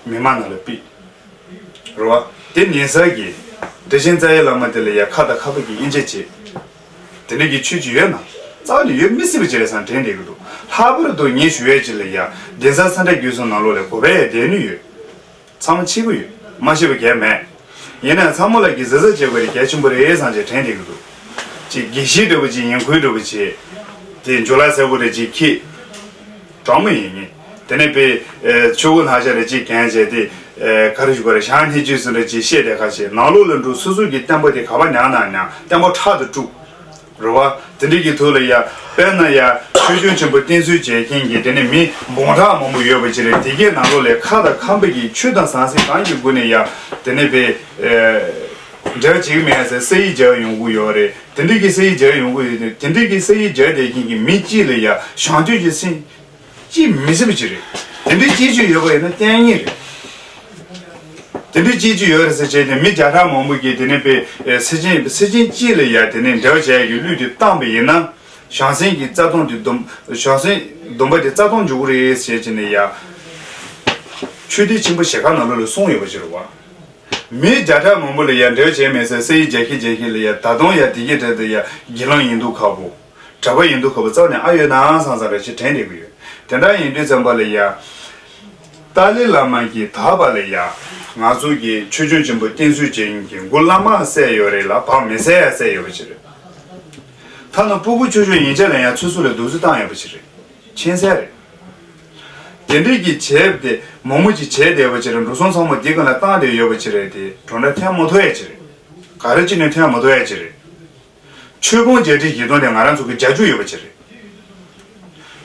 མི་མང་ནང་ལ་ཕུད། རེད་བ། དེ་ཉན་ས་གིས། དྲིན་ཆེན་རྩ་བའི་བླ་མ་དེ་ལ་ཡ་ཁ་དང་ཁ་པ་གི་དབྱེ་འབྱེད་བྱེད། དེ་འདྲ་གི་ཆོས་ཅིག་ཡོད་ན། རྩ་བ་ནས་ཡོད་མི་སྲིད་པ་ཅིག་རེད་བསམ་དྲན་བསྡད་ཀྱི་འདུག་ལྷག་པར་དུ་ངས་ཞུ་ཡས་ཅིག་ལ་ཡ། གདན་ས་སེ་འབྲས་དགེ་གསུམ་ནང་ལོགས་ལ་གོ་བས་ཡ་བསྡད་ནི་ཡོད། ཚང་མ་ཤེས་ཀྱི་ཡོད། མ་ཤེས་པ་གང་ཡང་མེད། ཡིན་ན་ཚང་མ་ལ་གི་གཟི་གཟི་བྱེད་དགོས་རེད། གལ་ཆེན་པོ་རེད་བསམ་བྱས་དྲན་བསྡད་ཀྱི་འདུག་ཅིག་དགེ་བཤེས་འདྲ་པོ་ཅིག་ཡིན་ཁུལ་འདྲ་པོ་བྱས། དེ་འཇུ་ལག་ཟེར་དགོས་རེད་ཅིག་ཁྱི། གྲོགས་མོ་ཡིན་ངེས། དེ་ནས་པའི་ཆོས་གོས་ལྷག་ཤ་རེ་ཅིག་གྱོན་བྱས་ཏེ། ག་རེ་ཞུ་དགོས་རེད། ཞང་ནི་ཅུས་སུ་རེ་ཅིག་བཤད་བསྡད་ཁ་ཤས། ནང་ལོགས་ལ་འགྲོ་སོ་སོ་གི་བསྟན་པ་དེ་ག་པར་ཉར་ན་ཉར། བསྟན་པ་ཕྲག་ཏུ་དཀྲུགས། རེད་བ། དེ་འདྲ་གི་ཐོག་ལ་ཡ། དཔེར་ན་ཡ། ཆོས་སྐྱོང་ཆེན་པོ་བསྟེན་གསོལ་བྱེད་མཁན་གྱི་དེ་ནས་མི་འབུམ་ཕྲག་མང་པོ་ཡོད་པ་ཅིག་རེད། དེ་གའི་ནང་ལོགས་ལས་ཁ་དང་ཁ་འབབ་ཀྱི་ཆོས་དང་ཟང་ཟིང་གང་གི་སྒོ་ནས་ཡ། དེ་ནས་པའི། འབྲེལ་བ་བྱེད་ཀྱི་མེད་ཟེར་ས་ཡིག་རྒྱག་ཡོང་གི་ཡོད་རེད། དེ་འདྲ་གི་ས་ཡིག་རྒྱག་ཡོང་གི་ཡོད་དུས། དེ་འདྲ་གི་ས་ཡིག་རྒྱག་བསྡད་མཁན་གྱི་མི་གཅིག་ལ་ཡ་ཞང་སྟོན་གྱི་སེམས་ཅིག་མི་སྲིད་པ་ཅིག་རེད། དེ་འདྲའི་སྐྱེ་རྒྱུ་ཡོད་པ་ཡིན་ན་གཏན་ཉིད་རེད། དེ་འདྲའི་སྐྱེ་རྒྱུ་ཡོད་རེད་ཟེར་བྱས་ནས་མི་བརྒྱ་ཕྲག་མང་པོ་གིས་དེ་ནས་པའི་སེམས་ཅན་སེམས་ཅན་གཅིག་ལ་ཡ་དེ་ནས་འབྲེལ་བ་བྱས་ཀྱི་བློས་དེ་བཏང་པ་ཡིན་ན། བྱང་སེམས་ཀྱི་རྩ་ལྟུང་དེ་སྡོམ་བྱང་སེམས་སྡོམ་པ་དེ་རྩ་ལྟུང་འཇུག་གི་རེད་ཟེར་བྱས་ནས་ཡ། ཆོས་སྡེ་ཆེན་པོ་ཞལ་ཁ་ནང་ལོགས་ལ་གསུངས་ཡོད་པ་ཅིག་རེད་བ། མི་བརྒྱ་ཕྲག་མང་པོ་ལ་ཡ་འབྲེལ་བ་བྱས་མེད་ཟེར་ས་ཡིག་རྒྱག་གིན་རྒྱག་གིན་ལ་ཡ། ད་དུང་ཡ་དེ་གའི་གྲས་དུ་ཡ་དགེ་སློང་ཡིན་མདོག་ཁ་པོ། གྲྭ་པ་ཡིན་མདོག་ཁ་པོ་རྩ་བ་ནས་ཨ་ཡོད་ན་བསམ་བསམ་རེ་ཞིག་དྲན་བསྡད་ཀྱི་ཡོད། དེ་འདྲ་ཡིན་དུས་ཙམ་པ་ལ་ཡ། ཏཱ་ལའི་བླ་མ་གིས་ད་བར་ལ་ཡ། ང་ཚོ་གི་ཆོས་སྐྱོང་ཆེན་པོ་བསྟེན་གསོལ་བྱེད་མཁན་གྱི་མགོ་བླ་མ་བསད་ཡོད་རེད་ལ། བག་མི་བསད་ཡ་བསད་ཡོད་པ་ཅིག་རེད། ཐ་ན་སྤུ་གུ་ཆུང་ཆུང་ཡན་ཆད་ལ་ཡང་ཚོད་བསྲུབས་ལ་གདུག་རྩུབ་བཏང་ཡོད་པ་ཅིག་རེད། མཁྱེན་གསལ་རེད། དེ་འདྲས་ཀྱི་བྱས་ཏེ་མང་མོ་ཅིག་བྱས་བསྡད་པ་ཅིག་རེད། འགྲོ་སོང་ཚང་མ་འདི་ག་ལ་བཏང་བསྡད་ཡོད་པ་ཅིག་རེད་དེ། གྲུབ་འབྲས་ཐོན་མ་ཐུབ་ཡ་ཅིག་རེད། ག་རེ་བྱས་ནས་ཐོན་མ་ཐུབ་ཡ་ཅིག་རེད། ཆོས་ཕུང་བརྒྱད་ཁྲི་བཞི་སྟོང་དེ་ང་རང་ཚོ་གི་རྒྱ་ཇུས་ཡོད་པ་ཅིག་རེད།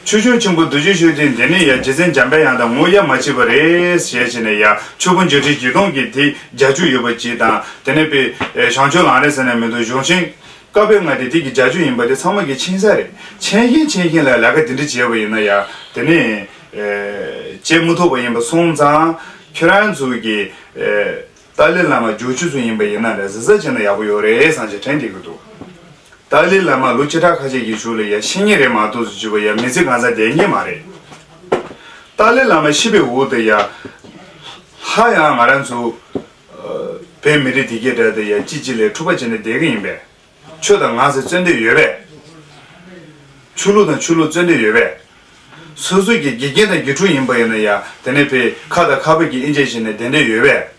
ཆོས་སྐྱོང་ཆེན་པོ་རྡོ་རྗེ་ཤུགས་ལྡན་འདི་ནས་ཡ་རྗེ་བཙུན་འཇམ་དཔལ་དབྱངས་དང་ངོ་ཡ་མ་བྱེད་པ་རེད་ཟེར་བྱས་ནས་ཡ། ཆོས་ཕུང་བརྒྱད་ཁྲི་བཞི་སྟོང་གི་དེ་རྒྱ་ཇུས་ཡོད་པ་ཅིག་དང་། དེ་ནས་པའི་བྱང་ཆུབ་ལམ་རིམ་ཟེར་ནས་མི་འདུག་གཞུང་ཆེན་བཀའ་པོད་ལྔ་དེ་དེ་གི་རྒྱ་ཇུས་ཡིན་པ་དེ་ཚང་མ་གིས་མཁྱེན་གསལ་རེད། མཁྱེན་གིན་མཁྱེན་གིན་ལ་ལས་ཀ་དེ་འདྲ་བྱས་པ་ཡིན་ན་ཡ། དེ་ནས་བྱེད་མི་ཐུབ་པ་ཡིན་པ་སོང་ཙང་། ཁྱོད་རང་ཚོ་གི་ཏཱ་ལའི་བླ་མ་རྒྱུག་ཆུ་ཚོད་ཡིན་པ་ཡིན་ན་ལས་གཟབ་གཟབ་བྱས་ན་ཡག་པོ་ཡོད་རེད་བསམ་བྱས་དྲན་བསྡད་ཀྱི་འདུག་ཏཱ་ལའི་བླ་མ་ལོ་བཅུ་ཕྲག་ཁ་ཤས་ཀྱི་གཞུག་ལ་ཡ་ཤི་ངེས་རེད་མ་གཏོགས་སུ་བྱུས་པ་ཡ་མི་ཚེ་གང་ཚ་བསྡད་ངེས་མ་རེད། ཏཱ་ལའི་བླ་མ་ཤི་བའི་འོག་ཏུ་ཡ། ཧ་ཡང་ང་རང་ཚོ་བོད་མི་རིགས་འདི་གའི་གྲས་དུ་ཡ་གཅིག་གཅིག་ལ་འཁྲུག་པ་བྱས་ནས་བསྡད་ཀྱི་ཡིན་པས། ཁྱོད་དང་ང་ཟེར་བརྩོན་འདོད་ཡོད་པས། ཆོས་ལུགས་དང་ཆོས་ལུགས་བརྩོན་འདོད་ཡོད་པས། སོ་སོ་གི་དགེ་རྒན་དང་དགེ་ཕྲུག་ཡིན་པ་ཡིན་ན་ཡ། དེ་ནས་པའི་ཁ་དང་ཁ་པར་གྱི་དབྱེ་འབྱེད་བྱས་ནས་བསྡད་འདོད་ཡོད་པས།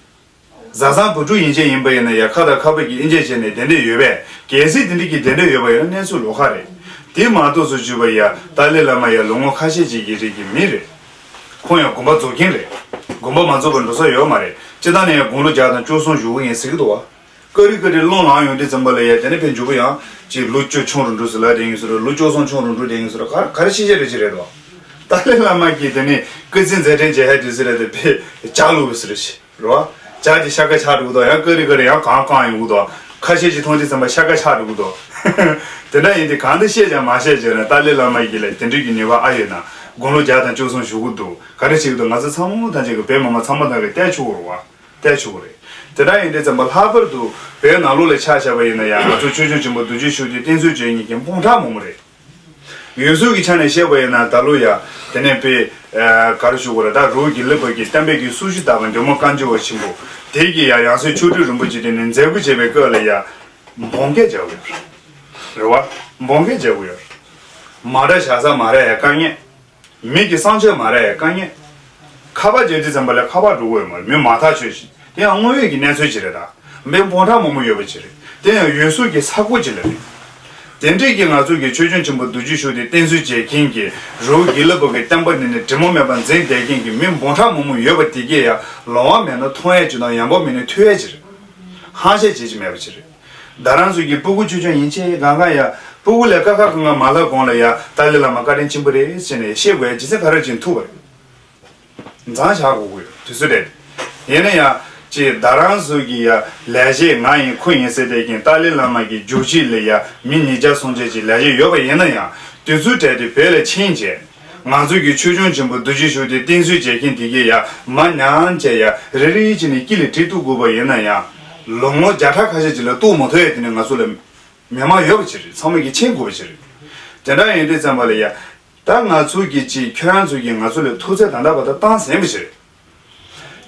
བཟའ་ཚང་བུ་ཕྲུག་ཡན་ཆད་ཡིན་པ་ཡིན་ན་ཡང་ཁ་དང་ཁ་པར་གྱི་དབྱེ་འབྱེད་བྱས་ནས་བསྡད་འདོད་ཡོད་པས། གལ་སྲིད་དེ་འདྲ་གི་བསྡད་འདོད་ཡོད་པ་ཡིན་ན་གནས་ཚུལ་ལོགས་ཁ་རེད། དེ་མ་གཏོགས་སུ་བརྗོད་པ་ཡ་ཏཱ་ལའི་བླ་མ་ཡ་ལོ་ངོ་ཁ་ཤས་ཅིག་གི་རིང་གི་མི་རེད། ཁོང་ཡང་དགོངས་པ་རྫོགས་མཁན་རེད། དགོངས་པ་མ་རྫོགས་པར་འགྲོ་ས་ཡོད་མ་རེད། སྤྱིར་བཏང་ནས་ཡང་དགུང་ལོ་བརྒྱ་དང་བཅུ་གསུམ་བཞུགས་ཀྱི་ཡིན་ཟེར་གྱི་འདུག་བ། ཀ་རི་ཀ་རི་སློང་ལངས་ཡོང་དུས་ཙམ་པ་ལ་ཡ་དེ་ནས་ཕན་མཇུག་པོ་ཡང་ཅིག་ལོ་བཅུ་ཆུང་རུ་འགྲོ་ཟེར་ལབ་བསྡད་ཡིན་ཟེར་རོ། ལོ་བཅུ་གསུམ་ཆུང་རུ་འགྲོ་བསྡད་ཡིན་ཟེར་རོ། ག་ག་རེ་ཤེས་བྱ་རེད་ཅི་རེད་དོ། ཏཱ་ལའི་བླ་མ་གིས་དེ་ནས་སྐུ་ཚེ་མཛད་འཕྲིན་མཇལ་ཡ་དུས་ཟེར་རེད་དེ་བས་ཇ་བླུགས་པ་ཟེར་རོ་ཞེས། རོ། ཇ་དེ་ཤ་ཁ་ཆག་འགྲོ་གི་འདུག་ཡང་ཀ་རི་ཀ་རི་ཡང་གང་གང་ཡོང་གི་འདུག་ཁ་ཤས་ཀྱིས་མཐོང་དུས་ཙམ་པ་ཤ་ཁ་ཆག་འགྲོ་གི་འདུག་དེ་འདྲ་ཡིན་དུས་གང་འདི་བཤད་ཀྱང་མ་བཤད་ཀྱང་ན་ཏཱ་ལའི་བླ་མ་ཡིན་ལ་དེ་འདྲའི་གི་ནུས་པ་ཨ་ཡོད་ན། དགུང་ལོ་བརྒྱ་དང་བཅུ་གསུམ་བཞུགས་གི་འདུག་ག་རེ་བྱེད་ཀྱི་འདུག་ང་ཚོ་ཚང་མ་ཐམས་ཅད་ཀྱི་བོད་མི་མང་ཚང་མ་ཐམས་ཀྱིས་བལྟས་ཆོག་གི་རེད་བ། བལྟས་ཆོག་གི་རེད། དེ་འདྲ་ཡིན་དུས་ཙམ་པ་ལྷག་པར་དུ་བོད་ནང་ལོགས་ལ་ཆ་བཞག་པ་ཡིན་ན་ཡང་ང་ཚོ་ཆོས་སྐྱོང་ཆེན་པོ་རྡོ་རྗེ་ཤུགས་ལྡན་བསྟེན་གསོལ་བྱེད་མཁན་གྱི་འབུམ་ཕྲག་མང་པོ་རེད། ཡུལ་སྲོལ་གྱི་ཆ་ནས་བཤད་པ་ཡིན་ན་ད་ལོ་ཡ། དེ་ནས་དཔེ། ག་རེ་ཞུ་དགོས་རེད། ད་རི་བོ་དགེ་ལེགས་པ་གི་བསྟན་པའི་གི་སྲོག་ཤིང་བཏབ་པ་འདྲེ་མོ་བཀའ་འགྱུར་བ་ཆེན་པོ། དེ་གི་ཡ་ཡང་སྲིད་མཆོག་སྤྲུལ་རིན་པོ་ཆེ་དེ་ནས་མཛད་སྒོ་བྱས་པའི་སྐབས་ལ་ཡ། འབོང་སྐད་རྒྱག་དགོས་ཡོད་རེད། རེད་བ། འབོང་སྐད་རྒྱག་དགོས་ཡོད་རེད། མ་འདྲ་བཞག་ས་མ་རེད་ཡ་དཀའ་ངལ། མི་གི་བསམ་སྤྱོད་མ་རེད་ཡ་དཀའ་ངལ། ཁ་པར་བརྗོད་དུས་ཙམ་པ་ལ་ཁ་པར་འགྲོ་གི་ཡོད་མ་རེད། མི་མ་ཐག་ཆོད་ཅིག་དེ་ཡང་དངོས་ཡོད་ཀྱི་གནས་ཚུལ་ཅིག་རེད་ད། མི་འབུམ་ཕྲག་མང་པོ་ཡོད་པ་ཅིག་རེད། དེ་ཡང་ཡུལ་སྲོལ་གྱི་ས་ཁུག་ཅིག་ལ་རེད། དེ་འདྲས་ཀྱི་ང་ཚོ་གི་ཆོས་སྐྱོང་ཆེན་པོ་རྡོ་རྗེ་ཤུགས་ལྡན་བསྟེན་གསོལ་བྱེད་མཁན་གྱི་རི་བོ་དགེ་ལེགས་པ་གི་བསྟན་པ་འདི་ནི་དྲི་མ་མེད་པར་འཛིན་བསྡད་མཁན་གྱི་མི་འབུམ་ཕྲག་མང་པོ་ཡོད་པ་དེ་གས་ཡང་ལོང་བ་མེད་ན་མཐོང་ཡས་ཅིག་དང་ཡང་པོ་མེད་ན་ཐོས་ཡས་ཅིག་རེད། ཧང་ཤེད་བྱེད་ཀྱི་མེད་པ་ཅིག་རེད། ད་རང་ཚོ་གི་སྤུ་གུ་ཆུང་ཆུང་ཡན་ཆད་གང་ག་ཡ། སྤུ་གུ་ལས་ཀ་ཁ་གང་ག་མ་ལྷག་གོང་ལ་ཡ་ཏཱ་ལའི་བླ་མ་བཀའ་དྲིན་ཆེན་པོ་རེད་ཟེར་ནས་བཤད་དགོས་ཡ་ཇི་སྲིད་ག་རེ་བྱེད་ཐུབ་པ་རེད། མཚམས་བཞག་དགོས་ཀྱི་ཡོད་དུས་ཚོད་རེད། ཡིན་ན་ཡང་ཅིག་ད་རང་ཚོ་གི་ཡ་ལས་བྱེད་ང་ཡིན་ཁོ་ཡིན་ཟེར་བསྡད་མཁན་ཏཱ་ལའི་བླ་མ་གི་རྒྱུགས་གཅིག་ལ་ཡ་མི་ཉིས་བརྒྱ་སུམ་བརྒྱ་ཅིག་ལས་བྱེད་ཡོད་པ་ཡིན་ན་ཡང་དུས་ཚོད་སྤྲད་དེ་བོད་ལ་ཕྱིན་རྗེས། ང་ཚོ་གི་ཆོས་སྐྱོང་ཆེན་པོ་རྡོ་རྗེ་ཤུགས་ལྡན་བསྟེན་གསོལ་བྱེད་མཁན་དེ་གས་ཡ་མ་ཉམས་བྱས་ཡ་རེ་རེ་བྱས་ནས་དཀྱིལ་ལ་བྲིས་གཏུབ་དགོས་པ་ཡིན་ན་ཡང་ལོ་ངོ་བརྒྱ་ཕྲག་ཁ་ཤས་ཅིག་ལ་གཏུབ་མ་ཐུབ་ཡ་དེ་ནི་ང་ཚོ་ལ་མི་མང་ཡོད་པ་ཅིག་རེད། ཚང་མ་གིས་མཁྱེན་དགོས་པ་ཅིག་རེད། དེ་འདྲ་ཡིན་དུས་ཙམ་པ་ལ་ཡ། ད་ང་ཚོ་གི་ཅིག་ཁྱོད་རང་ཚོ་གིས་ང་ཚོ་ལ་ཐུགས་ཚད་ད་ལྟ་བར་དུ་བཏང་ཟིན་པ་ཅིག་རེད།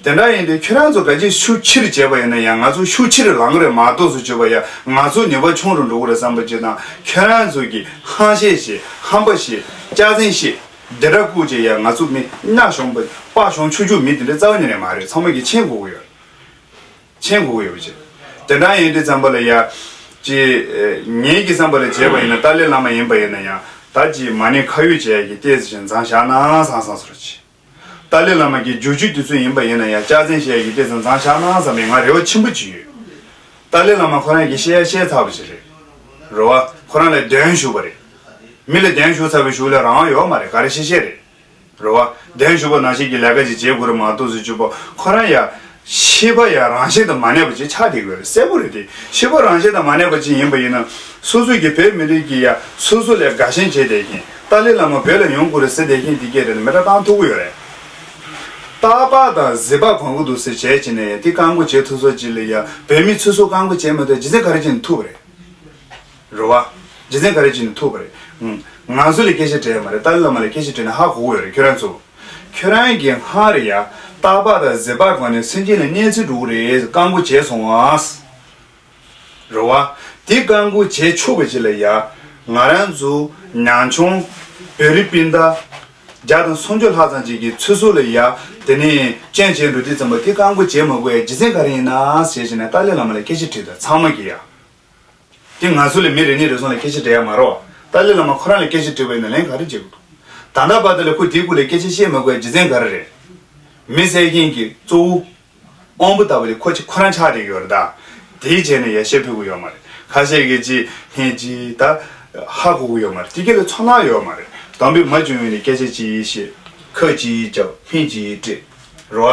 དེ་འདྲ་ཡིན་དུས་ཁྱོད་རང་ཚོ་ག་ཅིག་ཤུགས་ཆེར་བྱས་པ་ཡིན་ན་ཡང་ང་ཚོ་ཤུགས་ཆེར་ལངས་གི་རེད་མ་གཏོགས་སུ་བྱས་པ་ཡང་ང་ཚོ་ནུས་པ་ཆུང་རུ་འགྲོ་གི་རེད་བསམ་པ་ཅིག་དང་ཁྱོད་རང་ཚོ་གི་ཧང་ཤེད་ཞིག་ཧམ་པ་ཞིག་སྐྱག་རྫུན་ཞིག་འདི་འདྲ་བཀུག་བྱས་ཡང་ང་ཚོ་མི་སྣ་གཞོན་པ་དཔའ་ཞུམ་ཆུང་ཆུང་མི་དེ་འདྲ་རྩ་བ་ཉིད་ནས་མ་རེད། ཚང་མ་གིས་མཁྱེན་དགོས་ཀྱི་ཡོད། མཁྱེན་དགོས་ཀྱི་ཡོད་པ་ཅིག་དེ་འདྲ་ཡིན་དུས་ཙམ་པ་ལ་ཡ། ཅི། ངེད་ཀྱི་བསམ་པ་ལ་བྱས་པ་ཡིན་ན་ཏཱ་ལའི་བླ་མ་ཡིན་པ་ཡིན་ན་ཡང་ད་ཅི་མ་ཎི་ཁ་ཡོད་བྱས་ཀྱི་ལྟས་ཟིན་མཛངས་བཞག་ན་བཟང་བཟང་སོར་ཅི། ཏཱ་ལའི་བླ་མ་གི་རྒྱུག་ཆུ་དུས་ཚོད་ཡིན་པ་ཡིན་ན་ཡང་སྐྱག་རྫུན་བཤད་ཀྱི་ལྟས་ཟིན་མཛངས་བཞག་ན་བསམ་པའི་ང་རེ་བ་ཆེན་པོ་ཅིག་ཡོད། ཏཱ་ལའི་བླ་མ་ཁོ་རང་གི་བཤད་ཡ་བཤད་ཚར་བ་ཅིག་རེད། རེད་བ། ཁོ་རང་ལ་གདན་ཞུས་པ་རེད། མི་ལ་གདན་ཞུས་ཚར་བའི་གཞུག་ལ་རང་དབང་ཡོད་མ་རེད། ག་རེ་བཤད་བཤད་རེད། རེད་བ། གདན་ཞུ་བ་ནང་བཞིན་གྱི་ལས་ཀ་ཅིག་བྱེད་དགོས་རེད་མ་གཏོགས་ཟེར་རྒྱུ་པོ་ཁོ་རང་ཡ། ཤེས་པ་ཡ་རང་བཞིན་དང་མ་གནས་པ་ཅིག་ཆགས་བསྡད་ཡོད་རེད། གསལ་པོ་རེད་དེ། ཤེས་པ་རང་བཞིན་དང་མ་གནས་པ་ཅིག་ཡིན་པ་ཡིན་ན། སོ་སོ་གི་བོད་མི་རིགས་ཀྱི་ཡ་སོ་སོ་ལས་དགའ་ཞེན་བྱས་བསྡད་མཁན། ཏཱ་ལའི་བླ་མ་བོད་ལ་ཡོང་དགོས་རེད་ཟེར་བསྡད་མཁན་དེ་གས་རེད། མི་ར་བཏང་ཐུབ་ཀྱི་ཡོད་རེད། སྟག་ལྤགས་དང་གཟིག་ལྤགས་གོན་གྱི་འདུག་ཟེར་བྱས་བྱས་ནས་ཡ་དེ་བཀག་འགོག་བྱེད་ཐུབ་ས་ཅིག་ལ་ཡ་བོད་མི་ཚོ་སོ་བཀག་འགོག་བྱེད་མ་ཐུབ་རྒྱུ་མཚན་ག་རེ་བྱས་ནས་ཐུབ་པ་རེད། རེད་བ། རྒྱུ་མཚན་ག་རེ་བྱས་ནས་ཐུབ་པ་རེད། ང་ཚོ་ལ་སྐད་ཆ་དྲིས་ཡ་མ་རེད། ཏཱ་ལའི་བླ་མ་ལ་སྐད་ཆ་དྲིས་ན་ཧ་གོ་གི་ཡོད་རེད། ཁྱོད་རང་ཚོ། ཁྱོད་རང་གིས་སྔར་ཡ་སྟག་ལྤགས་དང་གཟིག་ལྤགས་གོན་ནས་སེམས་ཅན་ལ་གནོད་འཚེ་འགྲོ་གི་རེད། བཀག་འགོག་བྱས་སོང་ཨ། རེད་བ། དེ་བཀག་འགོག་བྱས་ཆོག་པ་ཅིག་ལ་ཡ། ང་རང་ཚོ་ཉམ་ཆུང་བོད་རིགས་སྤུན་ཟླ་བརྒྱ་དང་སུམ་ཅུ་ལྷག་ཙམ་ཅིག་གིས་ཚོ་སོ་ལ་ཡ་དེ་ནས་སྐྱོན་བྱས་འགྲོ་དུས་ཙམ་པ་དེ་བཀག་འགོག་བྱས་མ་དགོས་ཡ་རྒྱུ་མཚན་ག་རེ་ཡིན་ན་ཟེར་བྱས་ནས་ཏཱ་ལའི་བླ་མ་ལ་སྐད་ཆ་དྲིས་དང་ཚང་མ་གིས་ཡ། དེ་ང་ཚོ་ལ་མི་རེ་གཉིས་རེ་ཟུང་ལ་སྐད་ཆ་དྲིས་ཡ་མ་རེད་བ། ཏཱ་ལའི་བླ་མ་ཁོ་རང་ལ་སྐད་ཆ་དྲིས་པ་ཡིན་ན་ལན་ག་རེ་བྱེད་དགོས་འདུག་ད་ལྟ་བར་དུ་ལ་ཁོ་དེའི་སྐོར་ལ་སྐད་ཆ་བཤད་མ་དགོས་ཡ་རྒྱུ་མཚན་ག་རེ་རེད། མི་བསད་མཁན་གྱི་གཙོ་བོ། དབང་པོ་ལྟ་བུ་དེ་ཁོ་ཅི་ཁོ་རང་ཆགས་བསྡད་ཡོད་རེད་ད། དེའི་རྗེས་ནས་ཡ་བཤད་ཕོད་ཀྱི་ཡོད་མ་རེད། ཁ་ཤས་ཀྱིས་ཅི་ཧན་ཅི་ད་ཧ་གོ་གི་ཡོད་མ་རེད། དེ་ག་ལ་ཚོར་སྣང་ཡོད་མ་རེད། དམ་པའི་མ་བྱུང་བའི་ནས་སྐད་ཆ་ཅི་བཤད། ཁ་ཅི་རྒྱབ་ཧན་ཅི་སྤྲད། རོ།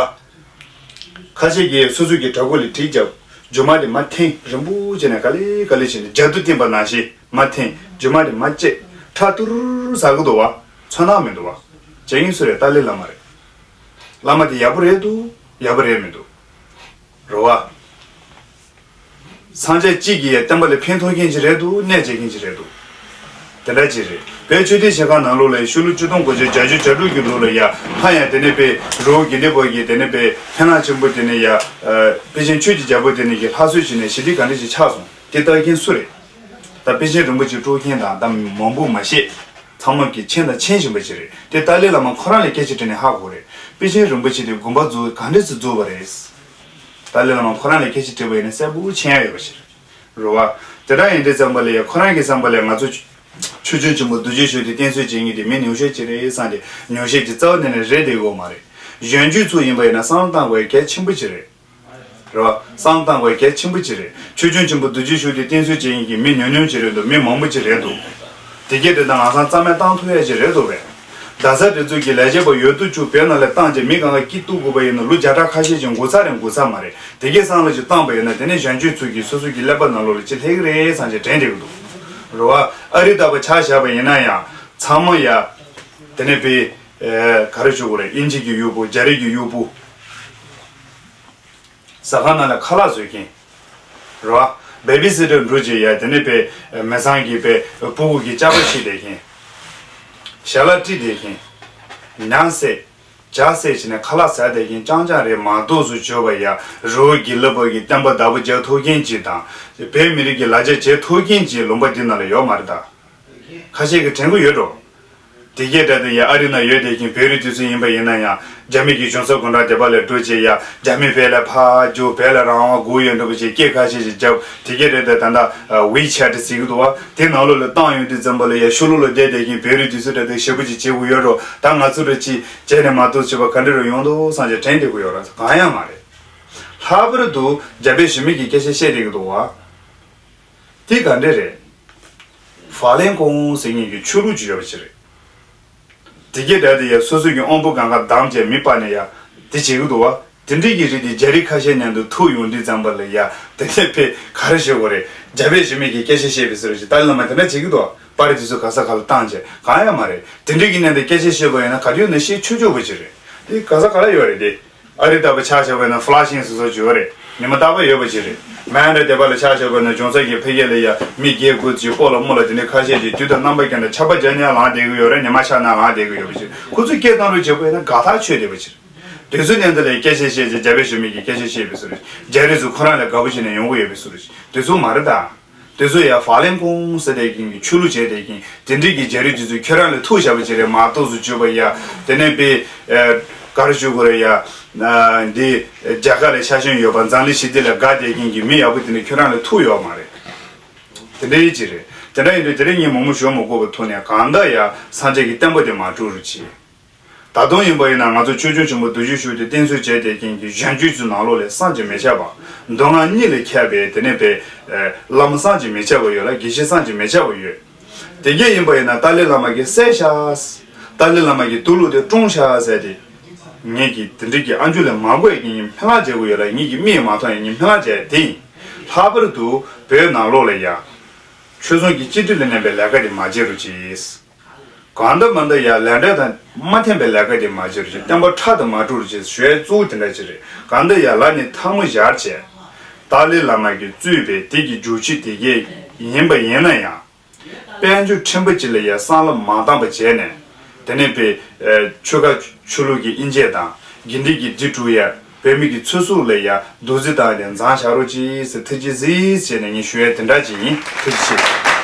ཁ་ཤས་ཀྱིས་སོ་སོ་གི་བྲག་ཁུག་ལ་གྲི་རྒྱབ། རྒྱུ་མ་དེ་མར་འཐེན། རིང་པོ་བྱས་ནས་ག་ལེ་ག་ལེ་བྱས་ནས་ཇ་དུ་བསྟིམ་པ་ནང་བཞིན་མར་འཐེན། རྒྱུ་མ་དེ་མར་བཅད། ཁྲག་ཏུར་ཟག་གི་འདུག་བ། ཚོར་སྣང་མི་འདུག་བ། བྱེད་མཁན་སུ་རེད། ཏཱ་ལའི་བླ་མ་རེད། བླ་མ་དེ་ཡག་པོ་རེད་འདུག་ཡག་པོ་རེད་མི་འདུག་རོ་བ། སངས་རྒྱས་གཅིག་གིས་ཡ་བསྟན་པ་ལ་ཕན་ཐོགས་མཁན་ཅིག་རེད་འདུག་གནོད་བྱེད་མཁན་ཅིག་རེད་འདུག་དེ་འདྲ་ཅིག་རེད། བོད་ཆོས་ལྡན་གཞིས་ཁག་ནང་ལོགས་ལ་ཤུལ་ལོ་ཆིག་སྟོང་དགུ་བརྒྱ་བརྒྱད་ཅུ་གྱ་དྲུག་གི་ལོ་ལ་ཡ་ཧ་ཡ་དེ་ནས་པའི་རི་བོ་དགེ་ལྡན་པ་གི་དེ་ནས་པའི་ཕན་བླ་ཆེན་པོ་དེ་ནས་ཡ། ཨ། པཎ་ཆེན་ཆོས་ཀྱི་རྒྱལ་པོ་དེ་ནས་ཀྱི་ལྷ་གསོལ་བྱས་ནས་ཞི་བདེ་ག་འདྲ་ཞིག་ཆགས་སོང་དེ་ལྟ་མཁན་སུ་རེད། ད་པཎ་ཆེན་རིན་པོ་ཆེ་དཀྲོག་མཁན་དང་ད་མང་པོ་མ་བཤད། ཚང་མ་གི་མཁྱེན་དང་མཁྱེན་བཞིན་པ་ཅིག་རེད། དེ་ཏཱ་ལའི་བླ་མ་ཁོ་རང་ལ་སྐད་ཆ་དྲིས་ནས་ཧ་གོ་རེད། པཎ་ཆེན་རིན་པོ་ཆེ་དེ་དགོན་པ་འཛུགས་ག་འདྲ་ཞིག་འཛུགས་པ་རེད། ཏཱ་ལའི་བླ་མ་ཁོ་རང་ལ་སྐད་ཆ་དྲིས་པ་ཡིན་ན་གསལ་པོ་མཁྱེན་ཡ་ཡོད་པ་ཞིག་རེད། རེད་བ། དེ་འདྲ་ཡིན་དུས་ཙམ་པ་ལ་ཡ་ཁོ་རང་གི་བསམ་པ་ལ་ང་ཚོ་ཆོས་སྐྱོང་ཆེན་པོ་རྡོ་རྗེ་ཞབས་ཀྱིས་བསྟེན་གསོལ་བྱེད་མཁན་དེ་མི་ཉུང་ཤས་ཅིག་རེད་བསམ་སྟེ་ཉུང་ཤས་ཀྱི་རྩ་བ་ནས་ནས་རེད་བསྡད་ཡོད་མ་རེད། གཞོན་སྐྱེས་ཚོ་ཡིན་པ་ཡིན་ན་བསམ་བློ་བཏང་དགོས་ཡ་གལ་ཆེན་པོ་ཅིག་རེད། རེད་བ། བསམ་བློ་བཏང་དགོས་ཡ་གལ་ཆེན་པོ་ཅིག་རེད། ཆོས་སྐྱོང་ཆེན་པོ་རྡོ་རྗེ་ཞབས་ཀྱིས་བསྟེན་གསོལ་བྱེད་མཁན་གྱི་མི་ཉུང་ཉུང་ཅིག་རེད་འདུག་མི་མང་པོ་ཅིག་རེད་འདུག་དེ་གས་དེ་དང་ལམ་སང་རྩ་མེད་བཏང་ཐུབ་ཡ་ཅིག་རེད་འདུག་བས། རྡ་ས་དེ་ཚོ་གི་ལས་བྱེད་པ་ཡོད་དོ་ཅོག་བོད་ནང་ལ་བཏང་རྗེས་མི་གང་ག་སྐྱིད་གཏོང་དགོས་པ་ཡིན་ན་ལོ་བརྒྱ་ཕྲག་ཁ་ཤས་ཅིག་འགོར་ཚར་རེད་འགོར་ཚར་མ་རེད། དེ་གས་བསམ་བློ་ཅིག་བཏང་པ་ཡིན་ན་དེ་ནས་གཞོན་སྐྱེས་ཚོ་གིས་སོ་སོ་གི་ཀླད་པ་ནང་ལོགས་ལ་ཅིག་སླེབས་ཀྱི་རེད་བསམ་བྱས་དྲན་བསྡད་ཀྱི་འདུག་རེད་བ། ཨ་རི་ལྟ་བུ་ཆ་བཞག་པ་ཡིན་ན་ཡང་ཚང་མ་ཡ། དེ་ནས་པའི། ཨེ། ག་རེ་ཞུ་དགོས་རེད། དབྱིན་ཇི་གི་གཡོག་པོ་རྒྱ་རིགས་ཀྱི་གཡོག་པོ། ཟ་ཁང་ནང་ལ་ཁ་ལག་བཟོ་མཁན། རེད་བ། བེ་བི་སི་ཊར་འགྲོ་བྱས་ཡ་དེ་ནས་པའི་མི་ཚང་གི་པའི་སྤུ་གུ་གི་ཅག་པ་བྱེད་བསྡད་མཁན། ཞལ་ལག་དཀྲིས་བསྡད་མཁན། ཉ་བསད། ཇ་བསད་བྱས་ནས་ཁ་ལག་ཟ་བསྡད་མཁན་རྐྱང་རྐྱང་རེད་མ་གཏོགས་སུ་བརྗོད་པ་ཡ་རི་བོ་དགེ་ལུགས་པ་གི་བསྟན་པ་བདག་པོ་རྒྱག་ཐུབ་མཁན་ཅིག་དང་བོད་མི་རིགས་ཀྱི་ལ་རྒྱ་བྱེད་ཐུབ་མཁན་ཅིག་ལུང་པ་འདི་ནང་ལ་ཡོད་མ་རེད་ད། ཁ་ཤས་ཀྱིས་དྲན་གྱི་ཡོད་འགྲོ། དེ་གས་ད་ལྟ་ཡ་ཨ་རི་ནང་ཡོད་བསྡད་མཁན་བོད་རིགས་དེ་ཚོ་ཡིན་པ་ཡིན་ན་ཡང་རྒྱ་མི་གི་གཞུང་ཚབ་དགོན་གྲངས་དེ་པ་ལ་འགྲོ་བྱས་ཡ་རྒྱ་མི་བོད་ལ་ཕར་རྒྱུག་བོད་ལ་རང་དབང་དགོས་ཡོད་འདྲ་པོ་བྱས་སྐད་ཁ་ཤས་ཤིག་རྒྱབ་དེ་གས་རེད་ད། ད་ལྟ་ཝི་ཆེ་ཊི་ཟེར་གི་འདུག་བ། དེ་ནང་ལོགས་ལ་བཏང་ཡོང་དུས་ཙམ་པ་ལ་ཡ་ཤུ་ལུ་ལ་བསྡད་བསྡད་མཁན་བོད་རིགས་དེ་ཚོ་ད་ལྟ་ཞེ་པོ་ཅིག་བྱེད་དགོས་ཡོད་འགྲོ། ད་ང་ཚོ་ར་ཅིག་བྱས་ནས་མ་གཏོགས་བྱེད་པ་ག་འདྲ་རུ་ཡོང་འདུག་བསམ་བྱས་དྲན་བསྡད་དགོས་ཡོད་ར་གང་ཡང་མ་རེད། ལྷག་པར་དུ་རྒྱ་བོད་གཞི་མེད་ཀྱི་སྐད་ཆ་བཤད་བསྡད་ཀྱི་འདུག་བ། དེ་ག་འདྲ་རེད། ཧྥ་ལན་ཀོང་ཟེར་མཁན་གྱི་ཆོས་ལུགས་ཅིག་ཡོད་པ་ཅིག་རེད། དེ་གས་ད་ལྟ་ཡ་སོ་སོ་གི་དབང་པོ་གང་ག་བསྡམས་བྱས་མི་སྤར་ནས་ཡ་དེ་བྱེད་ཀྱི་འདུག་བ། དེ་འདྲའི་གི་རིགས་དེ་རྒྱ་རིགས་ཁ་ཤས་མཉམ་དུ་ཐུག་ཡོང་དུས་ཙམ་པ་ལ་ཡ་དེ་ནས་ཕེ་ག་རེ་ཞུ་དགོས་རེད། རྒྱ་བོད་གཞི་མེད་ཀྱི་སྐད་ཆ་བཤད་པའི་ཟེར་བ་ཞིག་ཏཱ་ལའི་བླ་མ་དེ་འདྲ་བྱེད་ཀྱི་འདུག་བ། པར་དེ་ཚོ་ག་ས་ག་ལ་བཏང་བྱས་གང་ཡང་མ་རེད། དེ་འདྲའི་གི་མཉམ་དུ་སྐད་ཆ་བཤད་པ་ཡིན་ན་ག་དུས་ན་བཤད་ཆོག་ཆོག་པ་ཅིག་རེད། དེ་ག་ས་ག་ལ་ཡོད་རེད་དེ། ཨ་རི་ལྟ་བུ་ཆ་བཞག་པ་ཡིན་ན་ཧྥ་ལ་ཤིང་སོ་སོ་བརྗོད་རེད། ཉི་མ་རྟག་པར་ཡོད་པ་ཅིག་རེད། མན་ཌ་དེ་པ་ལ་ཆ་བཞག་པ་ཡིན་ན་གཞུང་ཚབ་ཀྱི་ཕ་གི་ལ་ཡ་མི་བརྒྱད་དགུ་ཅིག་སྤོ་ལོ་རྨོ་ལོ་དེ་འདྲའི་ཁ་ཤས་ཅིག་དུས་དང་རྣམ་པ་ཀྱང་ན་ཆར་པ་རྒྱག་ཉལ་ལངས་བསྡད་ཀྱི་ཡོད་པ་ཅིག་ཁོ་ཚོས་སྐད་བཏང་རོགས་བྱེད་དགོས་ཡིན་ན་དགའ་ཐག་ཆོད་བསྡད་པ་ཅིག་དེ་ཚོའི་མཉམ་དུ་ལ་སྐད་ཆ་བཤད་ཅིག་རྒྱ་བོད་གཞི་མེད་ཀྱི་སྐད་ཆ་བཤད་པའི་བཟོ་འདྲ། རྒྱ་རིགས་ཚོ་ཁོ་རང་ལ་དགའ་པོ་བྱས་ནས་ཡོང་གི་ཡོད་པའི་བཟོ་འདྲ། དེ་ཚོ་མ་རེད་ད། དེ་ཚོ་ཡ་ཧྥ་ལན་ཀོང་ཟེར་བསྡད་མཁན་གྱི་ཆོས་ལུགས་བྱས་བསྡད་མཁན་དེ་འདྲའི་གི་རྒྱ་རིགས་དེ་ཚོས་ཁྱོད་རང་ལ་ཐུག་བཞག་པ་ཅིག་རེད་མ་གཏོགས་སུ་བརྗོད་པ་ཡ་དེ་ནས་པའི། ཨ། ག་རེ་ཞུ་དགོས་རེད་ཡ། འདི་རྒྱ་གར་ལ་ཆ་ཤས་ཡོད་པ་འཛམ་གླིང་ཞི་བདེ་ལ་དགའ་བསྡད་མཁན་གྱི་མི་ཡག་པོ་དེ་འདྲ་ཁྱོད་རང་ལ་ཐུག་ཡོད་མ་རེད། དེ་འདྲ་ཡིན་གྱི་རེད། དེ་འདྲ་ཡིན་དུས་དེ་རིང་ངས་མང་པོ་ཞུ་མ་དགོས་པའི་ཐོག་ནས་གང་ལྟར་ཡ་སངས་རྒྱས་ཀྱི་བསྟན་པ་དེ་མ་དཀྲུག་རོགས་གྱིས། ད་དུང་ཡིན་པ་ཡིན་ན་ང་ཚོ་ཆོས་སྐྱོང་ཆེན་པོ་རྡོ་རྗེ་ཤུགས་ཀྱིས་བསྟེན་གསོལ་བྱས་བསྡད་མཁན་གྱི་གཞན་བརྒྱུད་ཚོའི་ནང་ལོགས་ལ་བསམ་གྱིས་མི་ཁྱབ་པ། མདོ་སྔགས་གཉིས་ལས་ཁྱབ་པའི་དེ་ནས་པའི་བླ་མ་བསམ་གྱིས་མི་ཁྱབ་པ་ཡོད་ལ། དགེ་བཤེས་བསམ་གྱིས་མི་ཁྱབ་པ་ཡོད། དེ་གས་ཡིན་པ་ཡིན་ན་ཏཱ་ལའི་བླ་མ་གིས་བསད་ཤག་ཏཱ་ལའི་བླ་མ་གིས་དུག་བླུགས་ཏེ་བཀྲོངས་ཤག་ཟེར་ཏེ། ངེད་ཀྱིས་དེ་འདྲ་གི་ཨ་འཇུ་ལས་མ་གོ་ཡ་གི་ངས་སྨོན་ལམ་བྱེད་དགོས་ཡོད་ལ། ངེད་ཀྱི་མིག་མ་མཐོང་ཡ་ངས་སྨོན་ལམ་བྱས་ཡ་དེ་ཡིན། ལྷག་པར་དུ་བོད་ནང་ལོགས་ལ་ཡ། ཆོས་སྲུང་གི་སྤྱི་འཐུས་ལ་མནན་པའི་ལས་ཀ་དེ་མ་བྱེད་རོགས་གྱིས། གང་འདྲ་མ་འདྲ་ཡ་ལས་འབྲས་དང་མ་མཐུན་པའི་ལས་ཀ་དེ་མ་བྱེད་རོགས་གྱིས། བསྟན་པ་ཁྲག་དང་མ་དཀྲུག་རོགས་གྱིས་ཞུ་ཡ་གཙོ་བོ་དེ་འདྲ་ཅིག་རེད། གང་འདྲ་ཡ་ལ་ནི་ཐལ་མོ་སྦྱར་བྱས། ཏཱ་ལའི་བླ་མ་གིས་གཙོས་པའི་དེ་གི་རྒྱུག་ཁྱི་དེ་གས་ཡིན་པ་ཡིན་ན་ཡང་། དཔལ་འབྱོར་ཕྲན་བུ་ཅིག་ལ་ཡ་བསམ་བློ་མ་བཏང་བ་བྱས་ནས། དེ་ནས་པའི་ཆོལ་ཁ་ཆོས་ལུགས་ཀྱི་དབྱེ་འབྱེད་དང་། དགེ་འདུན་གྱི་སྒྲིག་དཀྲུག་ཡ། བོད་མི་གི་ཚེ་སྲོག་ལ་ཡ་རྡོག་རྫིས་བཏང་ཡ་དེ་མཚམས་བཞག་རོགས་གྱིས་ཟེར་ཐུགས་རྗེ་གཟིགས་བྱས་ནས་ངས་ཞུ་ཡ་དེ་འདྲ་ཅིག་ཡིན། ཐུགས་རྗེ་ཆེ།